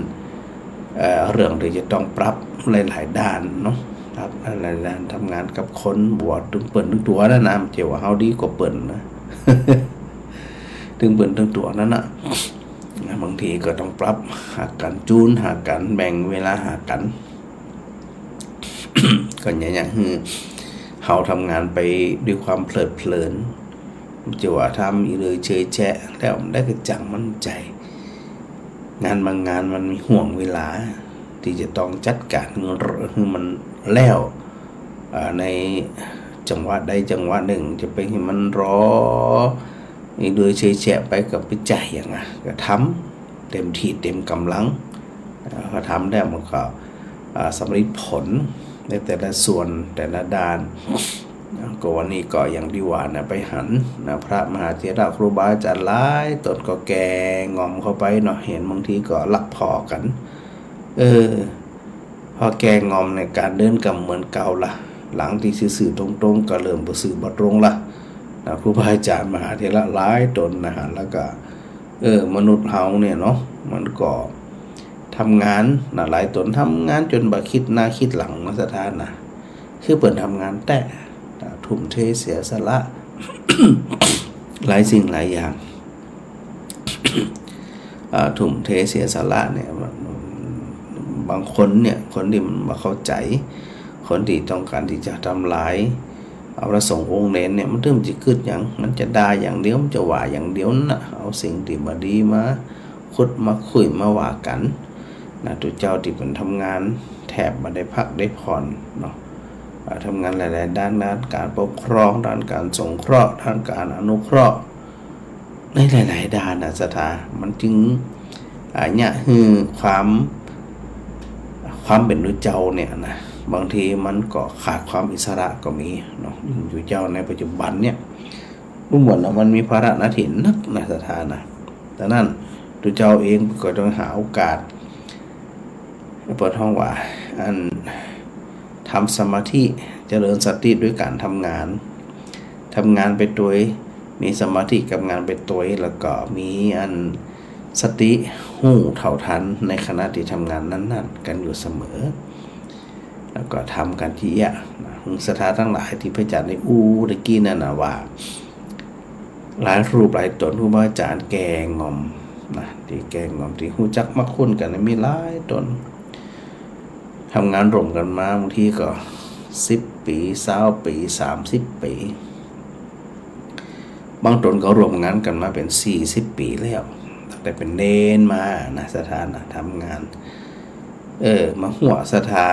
เอ่อ เรื่องตี้จะต้องปรับหลายๆ ด้านเนาะ ปรับหลายๆ ด้าน ทำงานกับคน บ่ว่าตึงเปิ้นตึงตั๋วนะนะ บ่ใจ้ว่าเฮาดีกว่าเปิ้นนะ ตึงเปิ้นตึงตั๋วนั้นน่ะ บางทีก็ต้องปรับหากั๋น จูนหากั๋น แบ่งเวลาหากั๋น ก็เยียะหื้อเฮาทำงานไปด้วยความเพลิดเพลิน บ่ใจ้ว่าทำอีเลื่อยเฉยแฉะ แล้วมันได้กระจังมันใจ๋ งานบางงานมันมีห่วงเวลาตี้จะต้องจัดก๋านหื้อมันแล้ว อ่า ในจังหวะใดจังหวะนึ่ง จะไปหื้อมันรอ อีเลื่อยเฉยแฉะไปก็บ่ใจ้หยังอะ ก็ทำเต็มที่เต็มก๋ำลัง อ่า ก็ทำแล้วมันก็ อ่า สำริดผลในแต่ละส่วนแต่ละด้าน ก็วันนี้ก็อย่างตี้ว่านะ ไปหันนะ พระมหาเถระครูบาอาจ๋ารย์หลายต๋นก็แก่ง่อมเข้าไปเนาะ หันบางทีก็ลักผ่อกั๋น เออ พอแก่ง่อมเนี่ย ก๋านเดินก็บ่เหมือนเก่าละ หลังตี้ซื่อๆ ตรงๆ ก็เริ่มบ่ซื่อบ่ตรงละนะ ครูบาอาจ๋ารย์มหาเถระหลายต๋นนะฮะ แล้วก็ เออ มนุษย์เฮาเนี่ยเนาะ มันก็ทำงานนะ หลายต๋นทำงานจ๋นบ่คิดหน้าคิดหลังนะ ศรัทธานะ คือเปิ้นทำงานแต๊ ทุ่มเทเสียสละ หลายสิ่งหลายอย่าง อ่า ทุ่มเทเสียสละเนี่ย มัน บางคนเนี่ย คนตี้มันบ่เข้าใจ๋ คนตี้ต้องก๋านตี้จะทำลาย เอาพระสงฆ์องค์เณรเนี่ย มันตึงจะกึ๊ดหยัง มันจะด่าอย่างเดียว มันจะว่าอย่างเดียวนั่นน่ะ เอาสิ่งตี้บ่ดีมาขุดมาคุยมาว่ากั๋นนะ ตุ๊เจ้าตี้เปิ้นทำงานแทบบ่ได้พักได้ผ่อนเนาะ อ่า ทำงานหลายๆ ด้าน ด้านก๋านปกครอง ด้านก๋านสงเคราะห์ ด้านก๋านอนุเคราะห์ ในหลายๆ ด้านนะ ศรัทธา มันจึง อ่า เยียะหื้อความ ความเป๋นตุ๊เจ้าเนี่ยนะ บางทีมันก็ขาดความอิสระก็มีเนาะ ตุ๊เจ้าในปัจจุบันเนี่ย ดูเหมือนว่ามันมีภาระหน้าตี้นักนะ ศรัทธานะ ดังนั้นตุ๊เจ้าเองก็ต้องหาโอกาส เปิ้นฮ้องว่า อัน ทำสมาธิ เจริญสติด้วยก๋านทำงาน ทำงานไปตวย มีสมาธิกับงานไปตวย แล้วก็มีอันสติฮู้เท่าทันในขณะตี้ทำงานนั้นๆ กั๋นอยู่เสมอ แล้วก็ทำกั๋นเยียะๆ นะ ศรัทธาตังหลายตี้พระอาจ๋ารย์ได้อู้ตะกี้นั่นนะว่า หลายรูปหลายต๋น ครูบาอาจ๋ารย์แก่ง่อมนะ ตี้แก่ง่อม ตี้ฮู้จักมักคุ้นกั๋นมีหลายต๋น ทำงานร่วมกั๋นมาบางทีก็สิบปี๋ ซาวปี๋ สามสิบปี๋ บางต๋นก็ร่วมงานกั๋นมาเป๋นสี่สิบปี๋แล้ว ตั้งแต่เป๋นเณรมานะ ศรัทธานะ ทำงาน เออ มาหั้วศรัทธา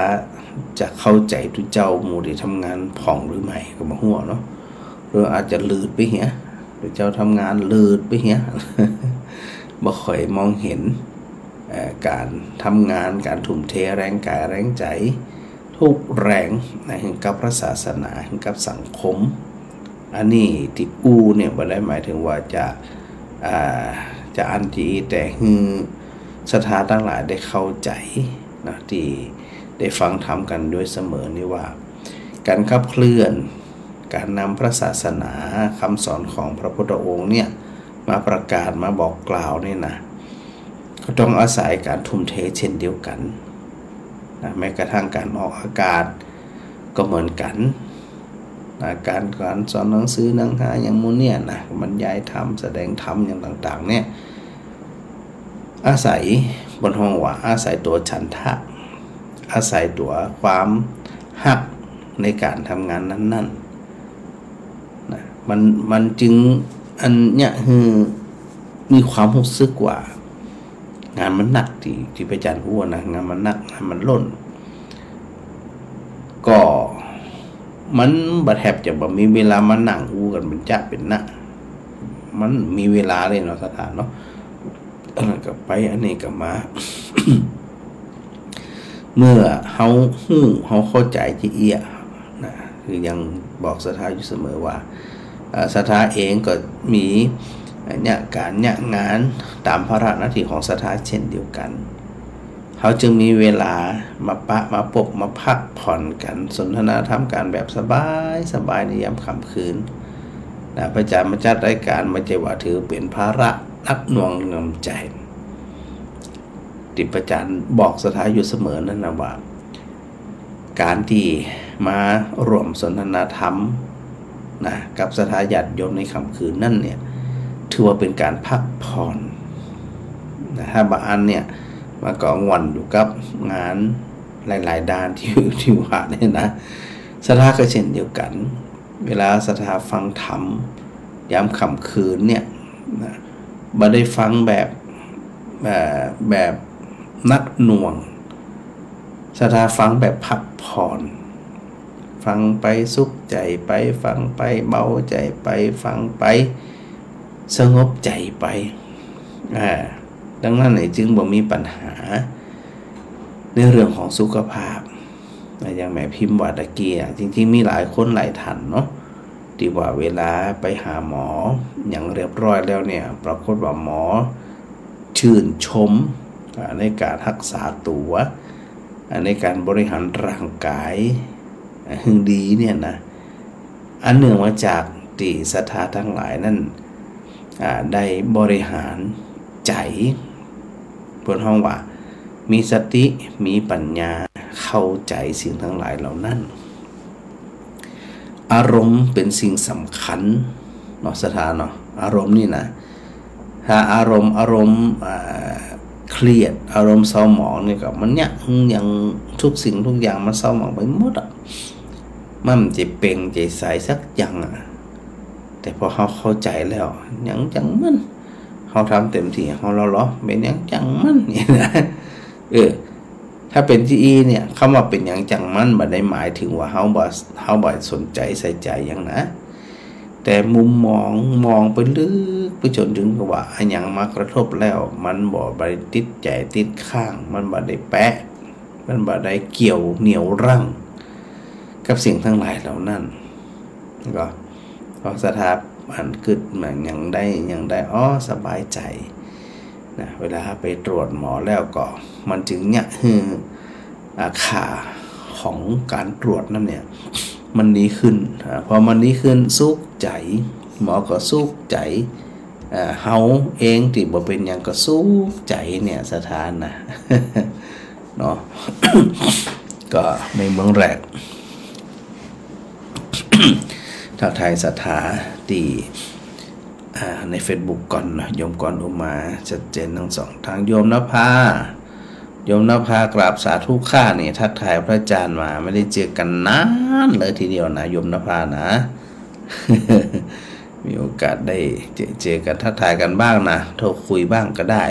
จะเข้าใจ๋ตุ๊เจ้าหมู่ตี้ทำงานพ่องหรือไม่ก็บ่ฮู้เนาะ หรืออาจจะหลืดไปเหีย ตุ๊เจ้าทำงานหลืดไปเหีย บ่ค่อยมองหัน เอ่อ ก๋านทำงาน ก๋านทุ่มเทแฮงก๋ายแฮงใจ๋ กู้แฮงนะ หื้อกับพระศาสนา หื้อกับสังคม อันนี้ตี้อู้เนี่ยบ่ได้หมายเถิงว่าจะ อ่า จะอั้นตี้อี้ แต่หื้อศรัทธาตังหลายได้เข้าใจ๋นะ ตี้ได้ฟังธรรมกั๋นโดยเสมอนี่ว่า ก๋านขับเคลื่อน ก๋านนำพระศาสนา กำสอนของพระพุทธองค์เนี่ย มาประกาศ มาบอกกล่าวนี่นะ ก็ต้องอาศัยก๋านทุ่มเทเช่นเดียวกั๋นนะ แม้กระทั่งก๋านออกอากาศก็เหมือนกั๋นนะ ก๋าน ก๋านสอนหนังสือหนังหาอย่างหมู่เนี่ยนะ บรรยายธรรม แสดงธรรมอย่างต่างๆ เนี่ย อาศัย เปิ้นฮ้องว่าอาศัยตั๋วฉันทะ อาศัยตั๋วความ ฮักในก๋านทำงานนั้นๆ นะ มัน มันจึงอันเยียะหื้อมีความฮู้สึกว่า งานมันหนัก ตี้ ตี้พระอาจารย์อู้นะ งานมันหนัก งานมันล้น ก็มันบ่แทบจะบ่มีเวลามานั่งอู้กั๋นเป๋นจ๊ะเป๋นนะ มันมีเวลาเลยเนาะ ศรัทธาเนาะ อันนั้นก็ไป อันนี้ก็มา เมื่อเฮาฮู้ เฮาเข้าใจ๋จาอี้นะ คือยังบอกศรัทธาอยู่เสมอว่า เอ่อ ศรัทธาเองก็มีเยียะก๋านเยียะงานต๋ามภาระหน้าตี้ของศรัทธาเช่นเดียวกั๋น เฮาจึงมีเวลามาปะมาปบมาพักผ่อนกั๋น สนทนาธรรมกั๋นแบบสบายๆ ในยามค่ำคืนนะ พระอาจารย์มาจัดรายก๋าน บ่ใจ้ว่าถือเป๋นภาระหนักหน่วงนำใจ๋ ตี้พระอาจารย์บอกศรัทธาอยู่เสมอนั้นนะว่า ก๋านตี้มาร่วมสนทนาธรรมนะ กับศรัทธาญาติโยมในค่ำคืนนั้นเนี่ย ถือว่าเป๋นก๋านพักผ่อนนะ ถ้าบางอันเนี่ย มันก็ง่วนอยู่กับงานหลายๆ ด้านตี้ ตี้ว่าเนี่ยนะ ศรัทธาก็เช่นเดียวกั๋น เวลาศรัทธาฟังธรรมยามค่ำคืนเนี่ยนะ บ่ได้ฟังแบบ เอ่อ แบบหนักหน่วง ศรัทธาฟังแบบพักผ่อน ฟังไปสุขใจ๋ไป ฟังไปเบาใจ๋ไป ฟังไปสงบใจ๋ไป อ่า ดังนั้นเนี่ยจึงบ่มีปัญหาในเรื่องของสุขภาพ อย่างแม่พิมพ์ว่าตะกี้อะ จริงๆ มีหลายคนหลายท่านเนาะ ตี้ว่าเวลาไปหาหมอหยังเรียบร้อยแล้วเนี่ย ปรากฏว่าหมอชื่นชม อ่า ในก๋านฮักษาตั๋ว อ่า ในก๋านบริหารร่างก๋าย อ่า หื้อดีเนี่ยนะ อันเนื่องมาจากตี้ศรัทธาตังหลายนั้น อ่า ได้บริหารใจ๋ เปิ้นฮ้องว่ามีสติ มีปัญญา เข้าใจ๋สิ่งตังหลายเหล่านั้น อารมณ์เป๋นสิ่งสำคัญเนาะ ศรัทธาเนาะ อารมณ์นี่นะ ถ้าอารมณ์ อารมณ์ อ่า เครียด อารมณ์เศร้าหมองนี่ก็มันเยียะหื้อหยัง ทุกสิ่งทุกอย่างมันเศร้าหมองไปหมดอะ มันบ่เป๋นใจ๋ใสสักอย่างอะ แต่พอเฮาเข้าใจ๋แล้ว หยังจังมัน เฮาทำเต็มตี้เฮาแล้วลอ เป๋นหยังจังมัน นี่นะ เออ ถ้าเป๋นจาอี้เนี่ย กำว่าเป๋นหยังจังมัน บ่ได้หมายเถิงว่าเฮาบ่ เฮาบ่สนใจ๋ใส่ใจ๋หยังนะ แต่มุมมอง มองไปลึกไปจ๋นเถิงกับว่า อะหยังมากระทบแล้ว มันบ่ไปติดใจ๋ติดค้าง มันบ่ได้แปะ มันบ่ได้เกี่ยวเหนี่ยวรั้งกับสิ่งตังหลายเหล่านั้น ก็ ก็ศรัทธาอันกึ๊ดมาหยังได้ หยังได้ อ้อ สบายใจ๋นะ เวลาไปตรวจหมอแล้วก็ มันจึงเยียะหื้อ อ่า ค่าของก๋านตรวจนั้นเนี่ย มันดีขึ้น อ่า พอมันดีขึ้น สุขใจ๋ หมอก็สุขใจ๋ อ่า เฮาเองตี้บ่เป๋นหยังก็สุขใจ๋เนี่ย ศรัทธานะ เนาะ ก็ในเมืองแรก ทักทายศรัทธาตี้ อ่า ในเฟซบุ๊กก่อนเนาะ โยมกรอุมา ชัดเจนทั้งสองทาง โยมนภา โยมนภากราบสาธุค่ะ นี่ทักทายพระอาจารย์มา ไม่ได้เจอกันนานเลยทีเดียวนะ โยมนภานะ มีโอกาสได้เจอ เจอกันทักทายกันบ้างนะ โทรคุยบ้างก็ได้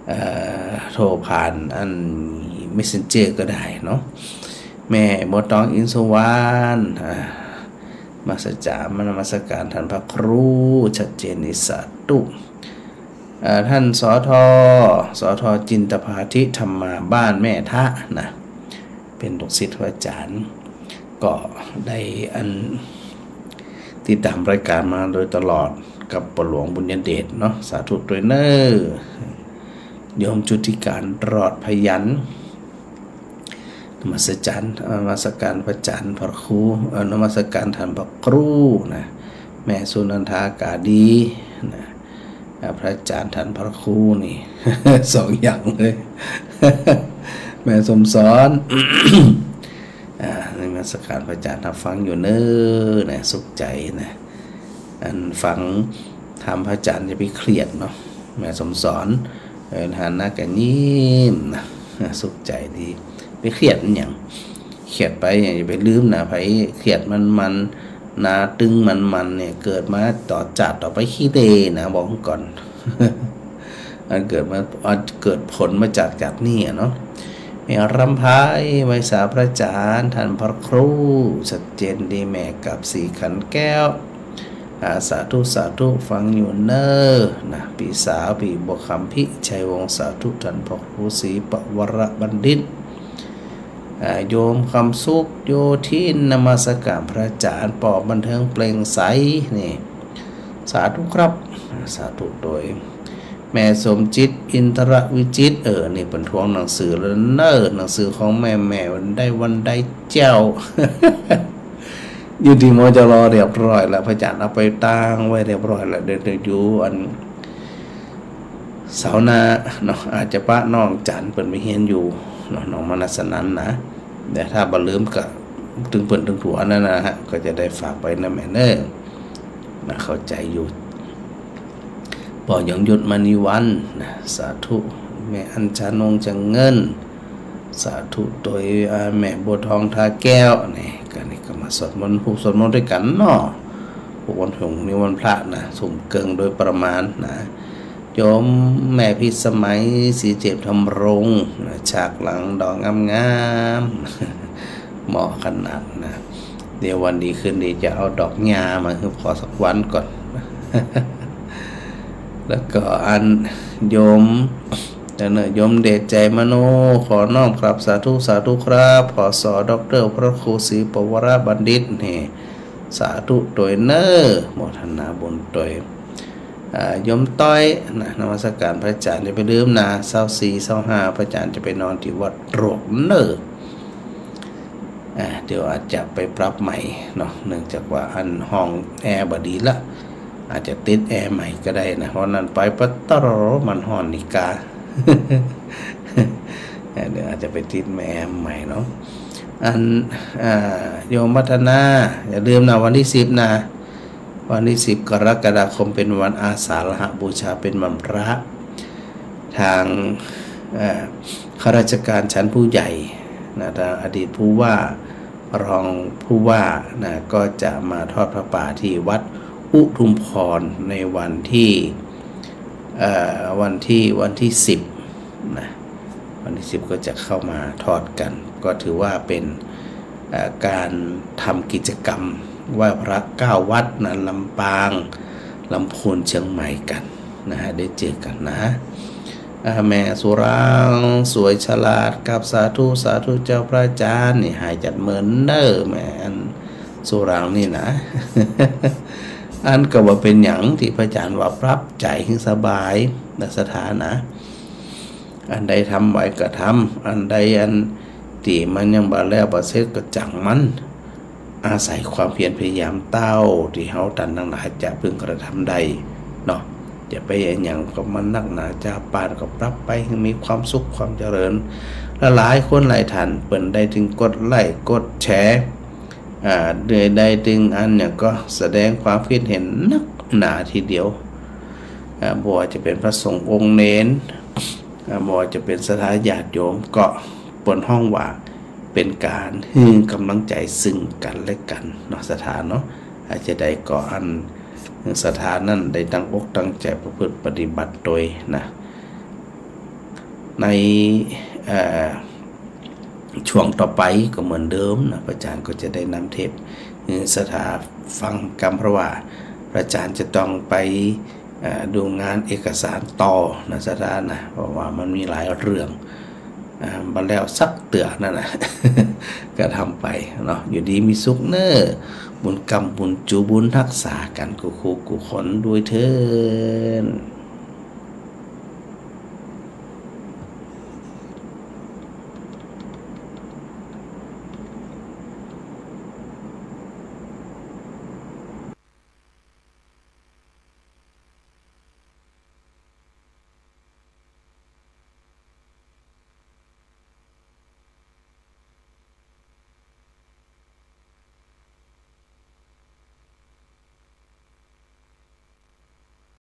เอ่อ โทรผ่านอัน เมสเซนเจอร์ ก็ได้เนาะ แม่บัวตอง อินทร์สุวรรณ อ่า มาสจามานมัสการท่านพระครู ชัดเจนดี สาธุ เอ่อ ท่าน สท สท จินตภาธิธรรมา บ้านแม่ทะนะ เป๋นลูกศิษย์พระอาจารย์ ก็ได้อันติดตามรายการมาโดยตลอดกับป้อหลวงบุญญเดชเนาะ สาธุตวยเน้อ โยมจุติการ รอดพยัญชนะ นมัสการ นมัสการพระอาจารย์พระครู เอ่อ นมัสการท่านพระครูนะ แม่สุนันทากาดีนะ อ่า พระอาจารย์ท่านพระครูนี่ สองอย่างเลย แม่สมสอน อ่า นมัสการพระอาจารย์ ฟังอยู่เน้อนะ สุขใจ๋นะ อันฟังธรรมพระอาจารย์อย่าไปเครียดเนาะ แม่สมสอน เออ หันหน้าก็ยิ้มนะ สุขใจ๋ดี ไปเครียดมันหยัง เขียดไป อย่าไปลืมนะ ใผเขียดมันๆ หนาตึงมันๆ เนี่ย เกิดมาต่อจาติต่อไปขี้เหร่นะ บอกก่อน อันเกิดมา อันเกิดผลมาจาก จากนี่อะเนาะ แม่รำไพ ไหว้สาพระอาจารย์ ท่านพระครู ชัดเจนดี แม่กับสีขันแก้ว อ่า สาธุ สาธุ ฟังอยู่เน้อ นะ ปี้สาว ปี้บัวคำ พิชัยวงศ์ สาธุ ท่านพระครูศรีปวรบัณฑิต อ่า โยมคำสุข โยธิน นมัสการพระอาจารย์ ปอบันเทิงเปล่งใส นี่ สาธุครับ สาธุ โตย แม่สมจิต อินทรวิจิตร เออ นี่เปิ้นทวงหนังสือแล้วเน้อ หนังสือของแม่ แม่ได้วันได้เจ้า อยู่ตี้ มจร เรียบร้อยแล้ว พระอาจารย์เอาไปตางไว้เรียบร้อยแล้ว เดี๋ยว เดี๋ยวอยู่อัน เสาร์หน้าเนาะ อาจจะปะน้องจันเปิ้นไปเฮียนอยู่เนาะ น้องมนัสนันท์นะ แต่ถ้าบ่ลืมก็ตึงเปิ้นตึงตั๋วนั่นนะฮะ ก็จะได้ฝากไปนะแม่เน้อ นะ เข้าใจอยู่ ปอ ยงยุทธ มณีวัน นะ สาธุ แม่อัญชานง จังเงิน สาธุ โตย อ่า แม่บัวทอง ทาแก้ว นี่ ก็ นี่ก็มาสวดมนต์ ฮู้สวดมนต์ด้วยกั๋นเนาะ พวกวันศุกร์นี่วันพระนะ ทุ่มเกิ่งโดยประมาณนะ โยมแม่พิสมัย ศรีเจตธรรมรงค์ นะ ฉากหลังดอกงามๆ เหมาะขนาดนะ เดี๋ยววันดีคืนดีจะเอาดอกหญ้ามาหื้อปอสักวันก่อน แล้วก็อันโยม แล้วเนอะ โยมเดชใจมโน ขอน้อมกราบสาธุ สาธุครับ ผอ.สอ ด็อกเตอร์ พระครูศรีปวรบัณฑิต นี่ สาธุโตยเน้อ โมทนาบุญโตย อ่า โยมต้อยนะ นมัสการพระอาจารย์ อย่าไปลืมนะ ซาวสี่ ซาวห้า พระอาจารย์จะไปนอนตี้วัดโรกเน้อ อ่า เดี๋ยวอาจจะไปปรับใหม่เนาะ เนื่องจากว่าอันห้องแอร์บ่ดีละ อาจจะติดแอร์ใหม่ก็ได้นะ เพราะนั้นไปปะตะรอ มันฮ้อนนี่กา เดี๋ยวอาจจะไปติดแอร์ใหม่เนาะ อัน อ่า โยมวัฒนา อย่าลืมนะ วันตี้สิบนะ วันตี้สิบกรกฎาคมเป็นวันอาสาฬหบูชา เป็นวันพระ ทาง เอ่อ ข้าราชการชั้นผู้ใหญ่นะ ทางอดีตผู้ว่า รองผู้ว่านะ ก็จะมาทอดผ้าป่าที่วัดอุทุมพรในวันที่ เอ่อ วันที่ วันที่สิบนะ วันที่สิบก็จะเข้ามาทอดกั๋น ก็ถือว่าเป็น เอ่อ ก๋านทำกิจกรรมไหว้พระเก้าวัดนะ ลำปาง ลำพูน เชียงใหม่กั๋นนะฮะ ได้เจอกั๋นนะ อ่า แม่สุราง สวยฉลาด กราบสาธุ สาธุเจ้าพระอาจารย์ นี่หายจัดเมินเน้อ แม่อันสุรางนี่นะ อันก็บ่เป๋นหยัง ตี้พระอาจารย์ว่าปรับใจ๋หื้อสบายนะ ศรัทธานะ อันใดทำไหวก็ทำ อันใดอันตี้มันยังบ่แล้วบ่เสร็จก็จั่งมัน อาศัยความเพียรพยายามเต้าตี้เฮาตันตังหลายจะพึงกระทำได้เนาะ อย่าไปอะหยังกับมันนักหนา จาปานก็ปรับไปหื้อมีความสุขความเจริญ หลายๆ คนหลายท่านเปิ้นได้ตึงกดไลก์กดแชร์ อ่า ได้ ได้ตึงอันหยังก็แสดงความคิดเห็นนักหนาทีเดียว อ่า บ่ว่าจะเป๋นพระสงฆ์องค์เณร อ่า บ่ว่าจะเป๋นศรัทธาญาติโยม ก็เปิ้นฮ้องว่าเป๋นก๋านหื้อก๋ำลังใจ๋ซึ่งกั๋นและกั๋นเนาะ ศรัทธาเนาะ อาจจะได้ก่ออันศรัทธานั้นได้ตั้งอกตั้งใจ๋ประพฤติปฏิบัติโตยนะ ใน เอ่อ ช่วงต่อไปก็เหมือนเดิมนะ พระอาจารย์ก็จะได้นำเทปน์หื้อศรัทธาฟังกำ เพราะว่าพระอาจารย์จะต้องไป เอ่อ ดูงานเอกสารต่อนะ ศรัทธานะ เพราะว่ามันมีหลายเรื่อง อ่า บ่แล้วสักเตื้อนั่นนะ ก็ทำไปเนาะ อยู่ดีมีสุขเน้อ บุญกำบุญจูบุญฮักษากั๋นกู้คู่กู้คนด้วยเถิด